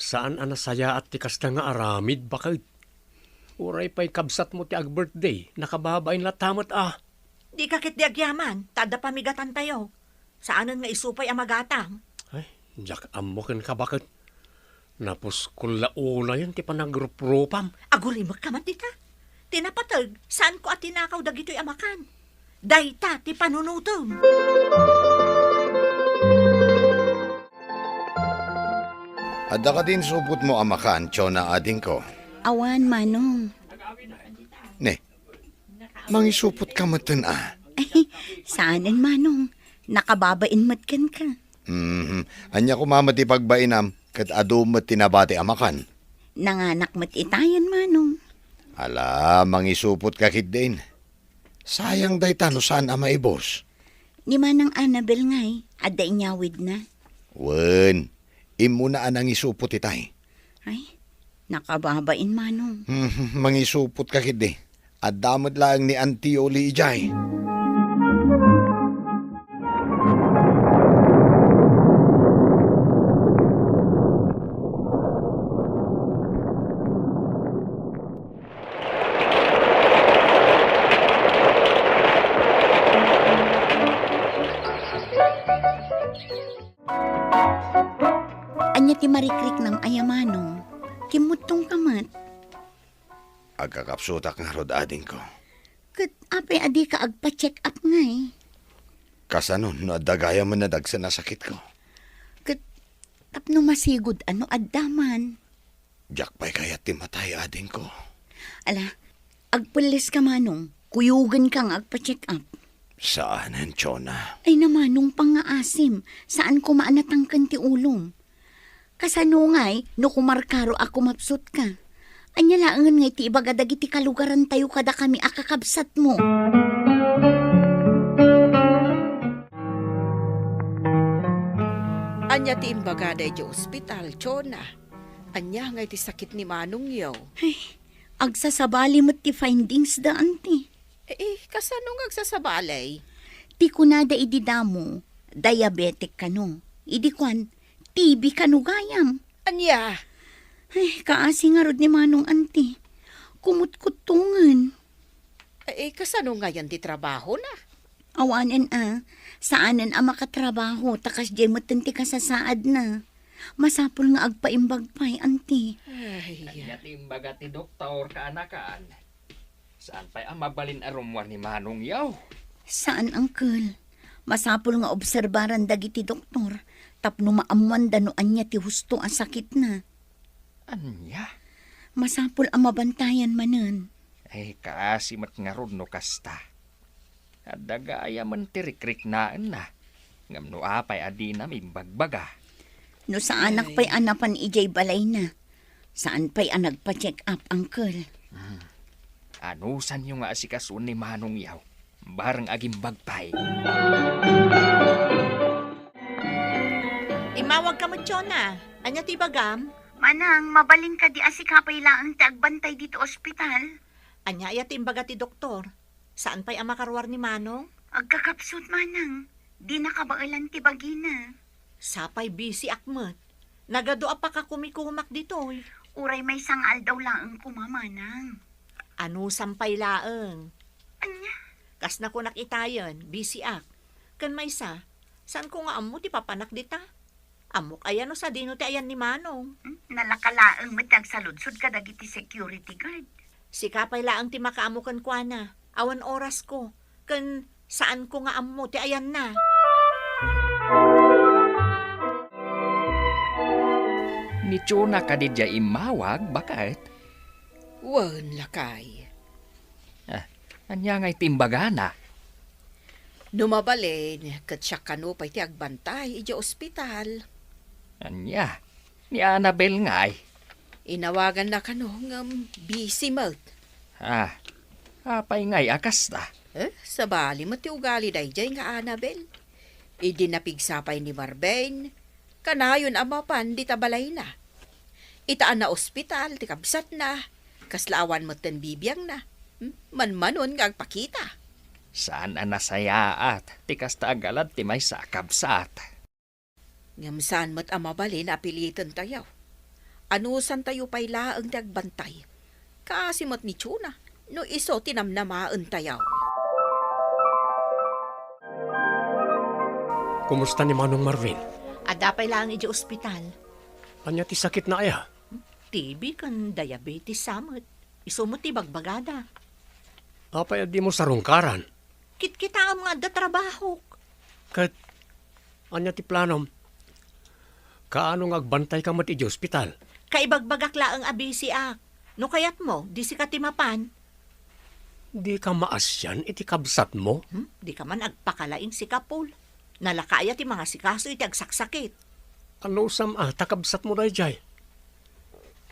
Saan a nasayaat ti kasta nga aramid, baket. Uray pay kabsatmo ti ag-birthday, nakababain latta met a. Dika ketdi agyaman, ta adda pamigatantayo. Saanen nga isu pay a magatang. Ay, diak ammo kenka, baket. Napuskol la unayen ti panagruprupam. Agurimekka man dita. Ti napateg, saanko a tinakaw dagitoy a makan. Dayta ti panunotem. Adda kadi insupotmo a makan, Chona, adingko? Awan, Manong. Ne, mangisupotka metten a? Saanen, Manong. Nakababain met kenka. Mhm. Ania koma met ti pagbainam, ket adu met ti nabati a makan? Nanganak met itayen, Manong. Ala, mangisupotka ketdin. Sayang dayta no saan a maibus. Ni Manang Annabel ngay, adda inyawidna? Wen, immuna a nangisupot itay. Ay, nakababain, Manong. Hmm, mangisupotka ketdi. Adda met laeng ni Auntie Yoli idiay. Ti marikriknam aya, Manong. Kimmuttongka met. Agkakapsutak ngarud, adingko. Ket apay a dika agpa-check up ngay? Kasano no adda gayam a nadagsen a sakitko? Ket tapno masigud a no adda man. Diak pay kayat ti matay, adingko. Ala, agpelleska, Manong. Kuyogenka nga agpa-check up. Saanen, Chona. Ay, Manong, pangngaasim. Saan koma a natangken ti ulom. Kasano ngay no kumarkaro a kumapsutka? Ania laengen ngay ti ibaga dagiti kalugarantayo kadakami a kakabsatmo? Ania ti imbagada idiay ospital, Chona? Ania ngay ti sakit ni manongyo? Ay, agsasabali met ti findings da, Auntie. Eh, kasano nga agsasabali? Ti kunada idi damo, diabetic kano. Idi kuan, T B kano gayam. Ania? Ay, kaasi ngarud ni Manong, Auntie. Kumutkuttongen. Eh, kasano ngayon ti trabahona? Awanen a, saanen a makatrabaho, ta kasdiay metten ti kasasaadna. Masapul nga agpaimbag pay, Auntie. Ay. Ania ti imbaga ti doktor, kaanakan? Saan pay a mabalin a rummuar ni manongyo? Saan, Uncle. Masapul nga obserbaran dagiti doktor tapno maammuanda no ania ti husto a sakitna. Ania? Masapul a mabantayan manen. Ay, kaasi met ngarud no kasta. Adda gayamen ti rikriknaenna. Ngem no apay a dinam imbagbaga? No saanak pay a napan idiay balayna, saan pay a nagpa-check up, Uncle. Hmm. Anusanyo nga asikasoen ni manongyo, bareng agimbag pay. Immawagka met, Chona. Ania ti ibagam? Manang, mabalin kadi a sika pay laeng ti agbantay ditoy ospital? Ania aya ti imbaga ti doktor? Saan pay a makaruar ni Manong? Agkakapsut, Manang. Dina kabaelan ti bagina. Sapay busy-ak met. Nagadu a pakakumikumak ditoy. Uray maysa nga aldaw laeng koma, Manang. Anusam pay laeng? Ania? Kas nakunak itayen, busy-ak. Ken maysa, saanko nga ammo ti papanak dita. Ammok aya no sadino ti ayan ni Manong. Hmm, nalaka laeng met ti agsaludsod kadagiti security guard. Sika pay laeng ti makaammo kenkuana. Awan orasko, ken saanko nga ammo ti ayanna. Ni Chona kadi diay immawag, baket? Wen, lakay. Ah, ania ngay ti imbagana? No mabalin, ket siak kano pay ti agbantay idiay ospital. Ania? Ni Annabel ngay? Inawaganna kano ngem busy met. Ah, apay ngay a kasta? Eh, sabali met ti ugali daydiay nga Annabel. Idi napigsa pay ni Marvin, kanayon a mapan dita balayna. Ita a naospital ti kabsatna, kasla awan metten bibiangna. Hmm? Manmanon nga agpakita. Saan a nasayaat ti kasta a galad ti maysa a kabsat. Ngem saan met a mabalin a pilitentayo. Anusantayo pay laeng ti agbantay. Kaasi met ni Chona, no isu ti namnamaentayo. Kumusta ni Manong Marvin? Adda pay laeng idiay ospital. Ania ti sakitna aya? T B ken diabetes sa met. Isu met ti bagbagada. Apay a dimo sarungkaran? Kitkitaem nga adda trabahok. Ket ania ti planom? Kaano nga agbantayka met idiay ospital? Kaibagbagak laeng a busy-ak. No kayatmo, di sika ti mapan. Dika maasian iti kabsatmo? Hmm? Dika man agpakalaing, Sikapul. Nalaka aya ti mangasikaso iti agsaksakit? Anusam a ta kabsatmo daydiay?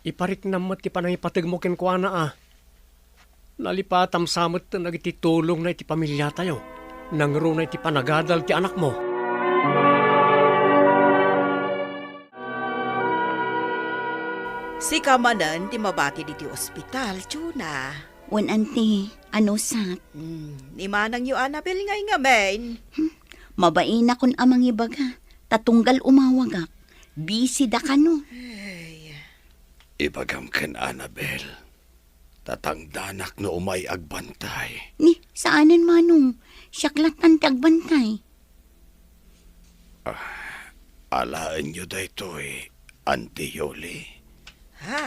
Ipariknam met ti panangipategmo kenkuana a. Nalipatam sa metten dagiti tulongna iti pamiliatayo, nangruna iti panagadal ti anakmo. Sika manen ti mabati ditoy ospital, Chona. Wen, Auntie, anusat? Hmm, ni manangyo Annabel ngay ngamin. Hmm, mabainakon a mangibaga, ta tunggal umawagak, busy da kano. Ay. Ibagam ken Annabel, ta tangdanak no umay agbantay. Ni, saanen, Manong. Siak lattan ti agbantay. Ah, alaenyo daytoy, Auntie Yoli? Ha?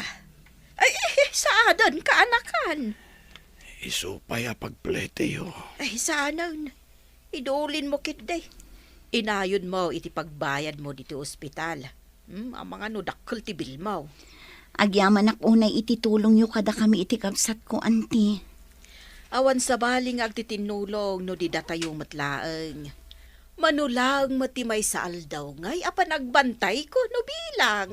Ay, ay, ay, saanen, kaanakan? Isu pay a pagpletiyo. Ay, saanen. Idulin mo ketdi. Inayod mo iti pagbayad mo ditoy ospital. Hmm, amangan no dakkel ti bill mo. Agyamanak unay iti tulongyo kadakami iti kabsatko, anti. Awan sabali nga agtitinnulong no di datayo met laeng. Mano laeng met ti maysa aldaw ngay a panagbantayko no bilang.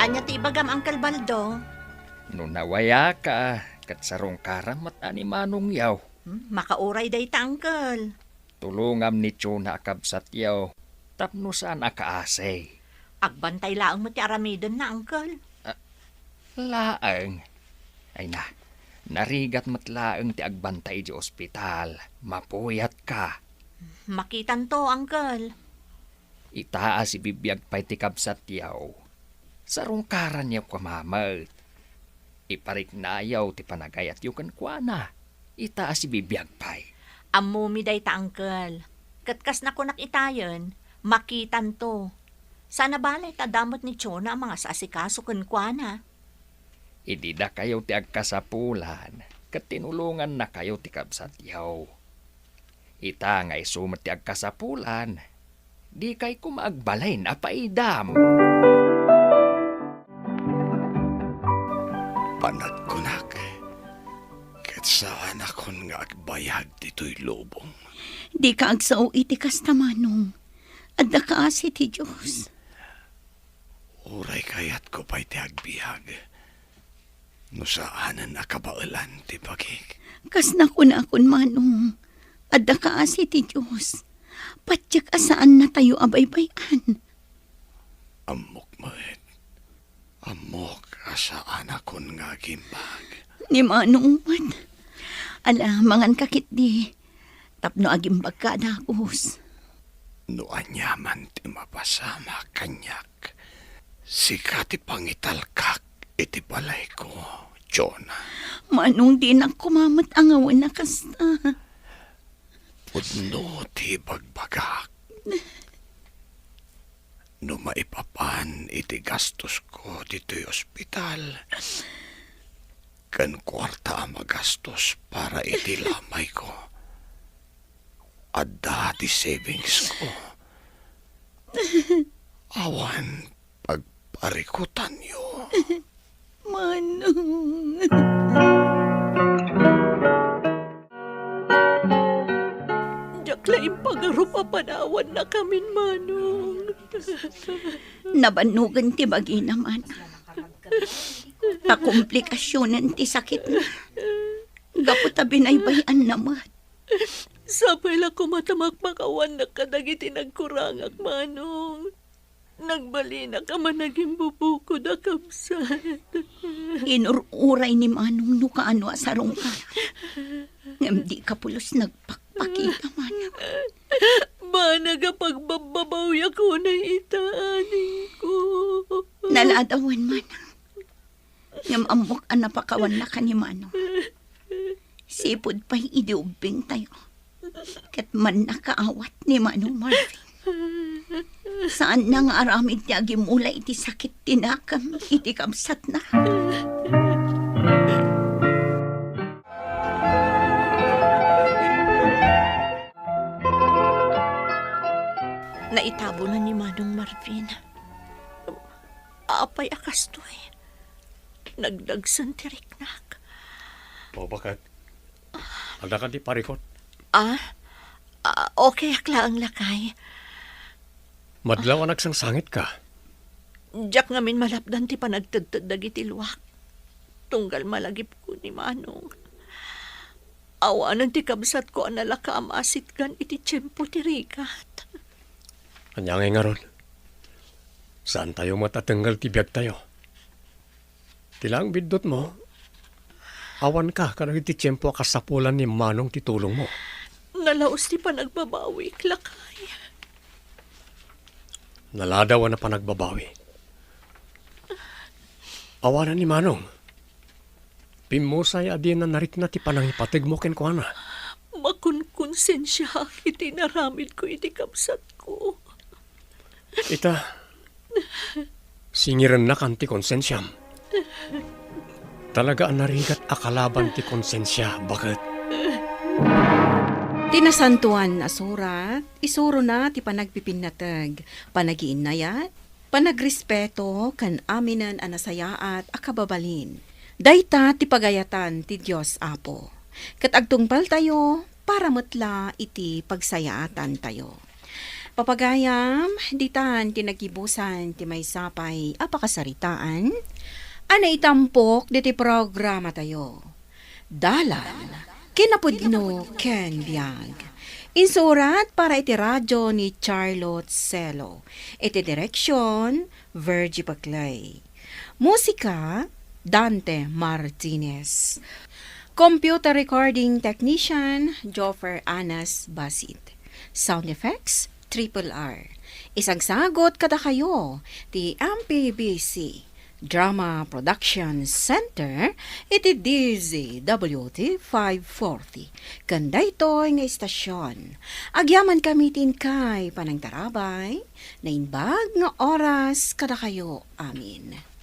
Ania ti ibagam, Uncle Baldo? No nawayaka, ket sarungkaram met a ni Manongyo. Hmm, makauray dayta, Uncle. Tulongam ni Chona a kabsatyo tapno saan a kaasi. Agbantay laeng met ti aramidenna, Uncle. Ah, laeng. Ay na, narigat met laeng ti agbantay idiay ospital. Mapuyatka. Makitanto, Uncle. Ita a sibibiag pay ti kabsatyo, sarungkaranyo koma met. Ipariknayo ti panagayatyo kenkuana. Ita a sibibiag pay. Ammomi dayta, Uncle. Ket kas nakunak itayen, makitanto. Saan a bale ta adda met ni Chona a mangas-asikaso kenkuana. Idi dakayo ti agkasapulan, ket tinulongannakayo ti kabsatyo. Ita nga isu met ti agkasapulan, dikay koma agbalin a paidam. Panagkunak, ket saanakon nga agbayag ditoy lubong. Dika agsao iti kasta, Manong. Adda kaasi ti Dios. Uray kayatko pay ti agbiag, no saanen a kabaelan ti bagik. Kas nakunakon, Manong, adda kaasi ti Dios. Patiek a saannatayo a baybay-an. Ammok met. Ammok a saanakon nga agimbag. Ni Manong met. Ala, manganka ketdi. Tapno agimbagka a dagus. No aniaman ti mapasamak kaniak, sika ti pangitalkak iti balayko, Chona. Manong, dinak koma met angawen a kasta. Pudno ti bagbagak. No maipapan iti gastosko ditoy ospital, ken kuarta a magastos para iti lamayko, adda ti savingsko. Awan pagparikutanyo. Manong. Diak la impagarup a panawannakamin, Manong. Nabannogen ti bagina, Manong. Ta komplikasionen ti sakitna. Gapu ta binaybay-anna met. Sapay la koma ta makmakawannak kadagiti nagkurangak, Manong. Nagbalinak a managimbubukod a kabsat. Inur-uray ni Manong no kaano a sarungkar. Ngem dika pulos nagpakpakita, Manong. Banag a pagbabbabawiak unay ita, aningko. Naladawen, Manong. Ngem ammok a napakawannaka ni Manong. Sipud pay idi ubbingtayo, ket mannakaawat ni Manong Marvin. Saanna nga aramid ti agimula iti sakit ti nakam iti kabsatna. Naitabunan ni Manong Marvin. Apay a kastoy? Nagdagsen ti riknak. O, baket? Adda kan ti parikut? Ah, ah, okayak laeng, lakay. Madlaw a nagsangsangitka. Diak ngamin malapdan ti panagtedted dagiti luak. Tunggal malagipko ni Manong. Awanen ti kabsatko a nalaka a maasitgan iti tiempo ti rigat. Ania ngay ngarud? Saantayo met a tengngel ti biagtayo. Ti laeng biddutmo, awanka kadagiti tiempo a kasapulan ni Manong ti tulongmo. Nalaus ti panagbabawik, lakay. Naladawan a panagbabawi. Awanen ni Manong. Pimmusay a dina narikna ti panangipategmo kenkuana. Makunkuna Konsensiaak iti inaramidko iti kabsatko. Ita, singirennakan ti konsensiam. Talaga a narigat a kalaban ti konsensia, baket. Ti Nasantoan a Surat, isurona ti panagpipinnateg, panagiinnayat, panagrespeto ken aminen a nasayaat a kababalin. Dayta ti pagayatan ti Dios Apo. Ket agtungpaltayo para met la iti pagsayaatantayo. Papagayam, ditan ti nagibusan ti maysa pay a pakasaritaan a naitampok diti programatayo. Dalan, kinapudno ken biag. Insurat para iti radyo ni Charlotte Celo. Iti direksyon, Virgie Paclay. Musika, Dante Martinez. Computer recording technician, Joffer Anas Basit. Sound effects, Triple R. Isagsagot kadakayo ti M P B C Drama Production Center iti D Z W T five forty. Ken daytoy nga istasyon, agyaman kami ti inkay panangtarabay, naimbag nga oras kadakayo amin.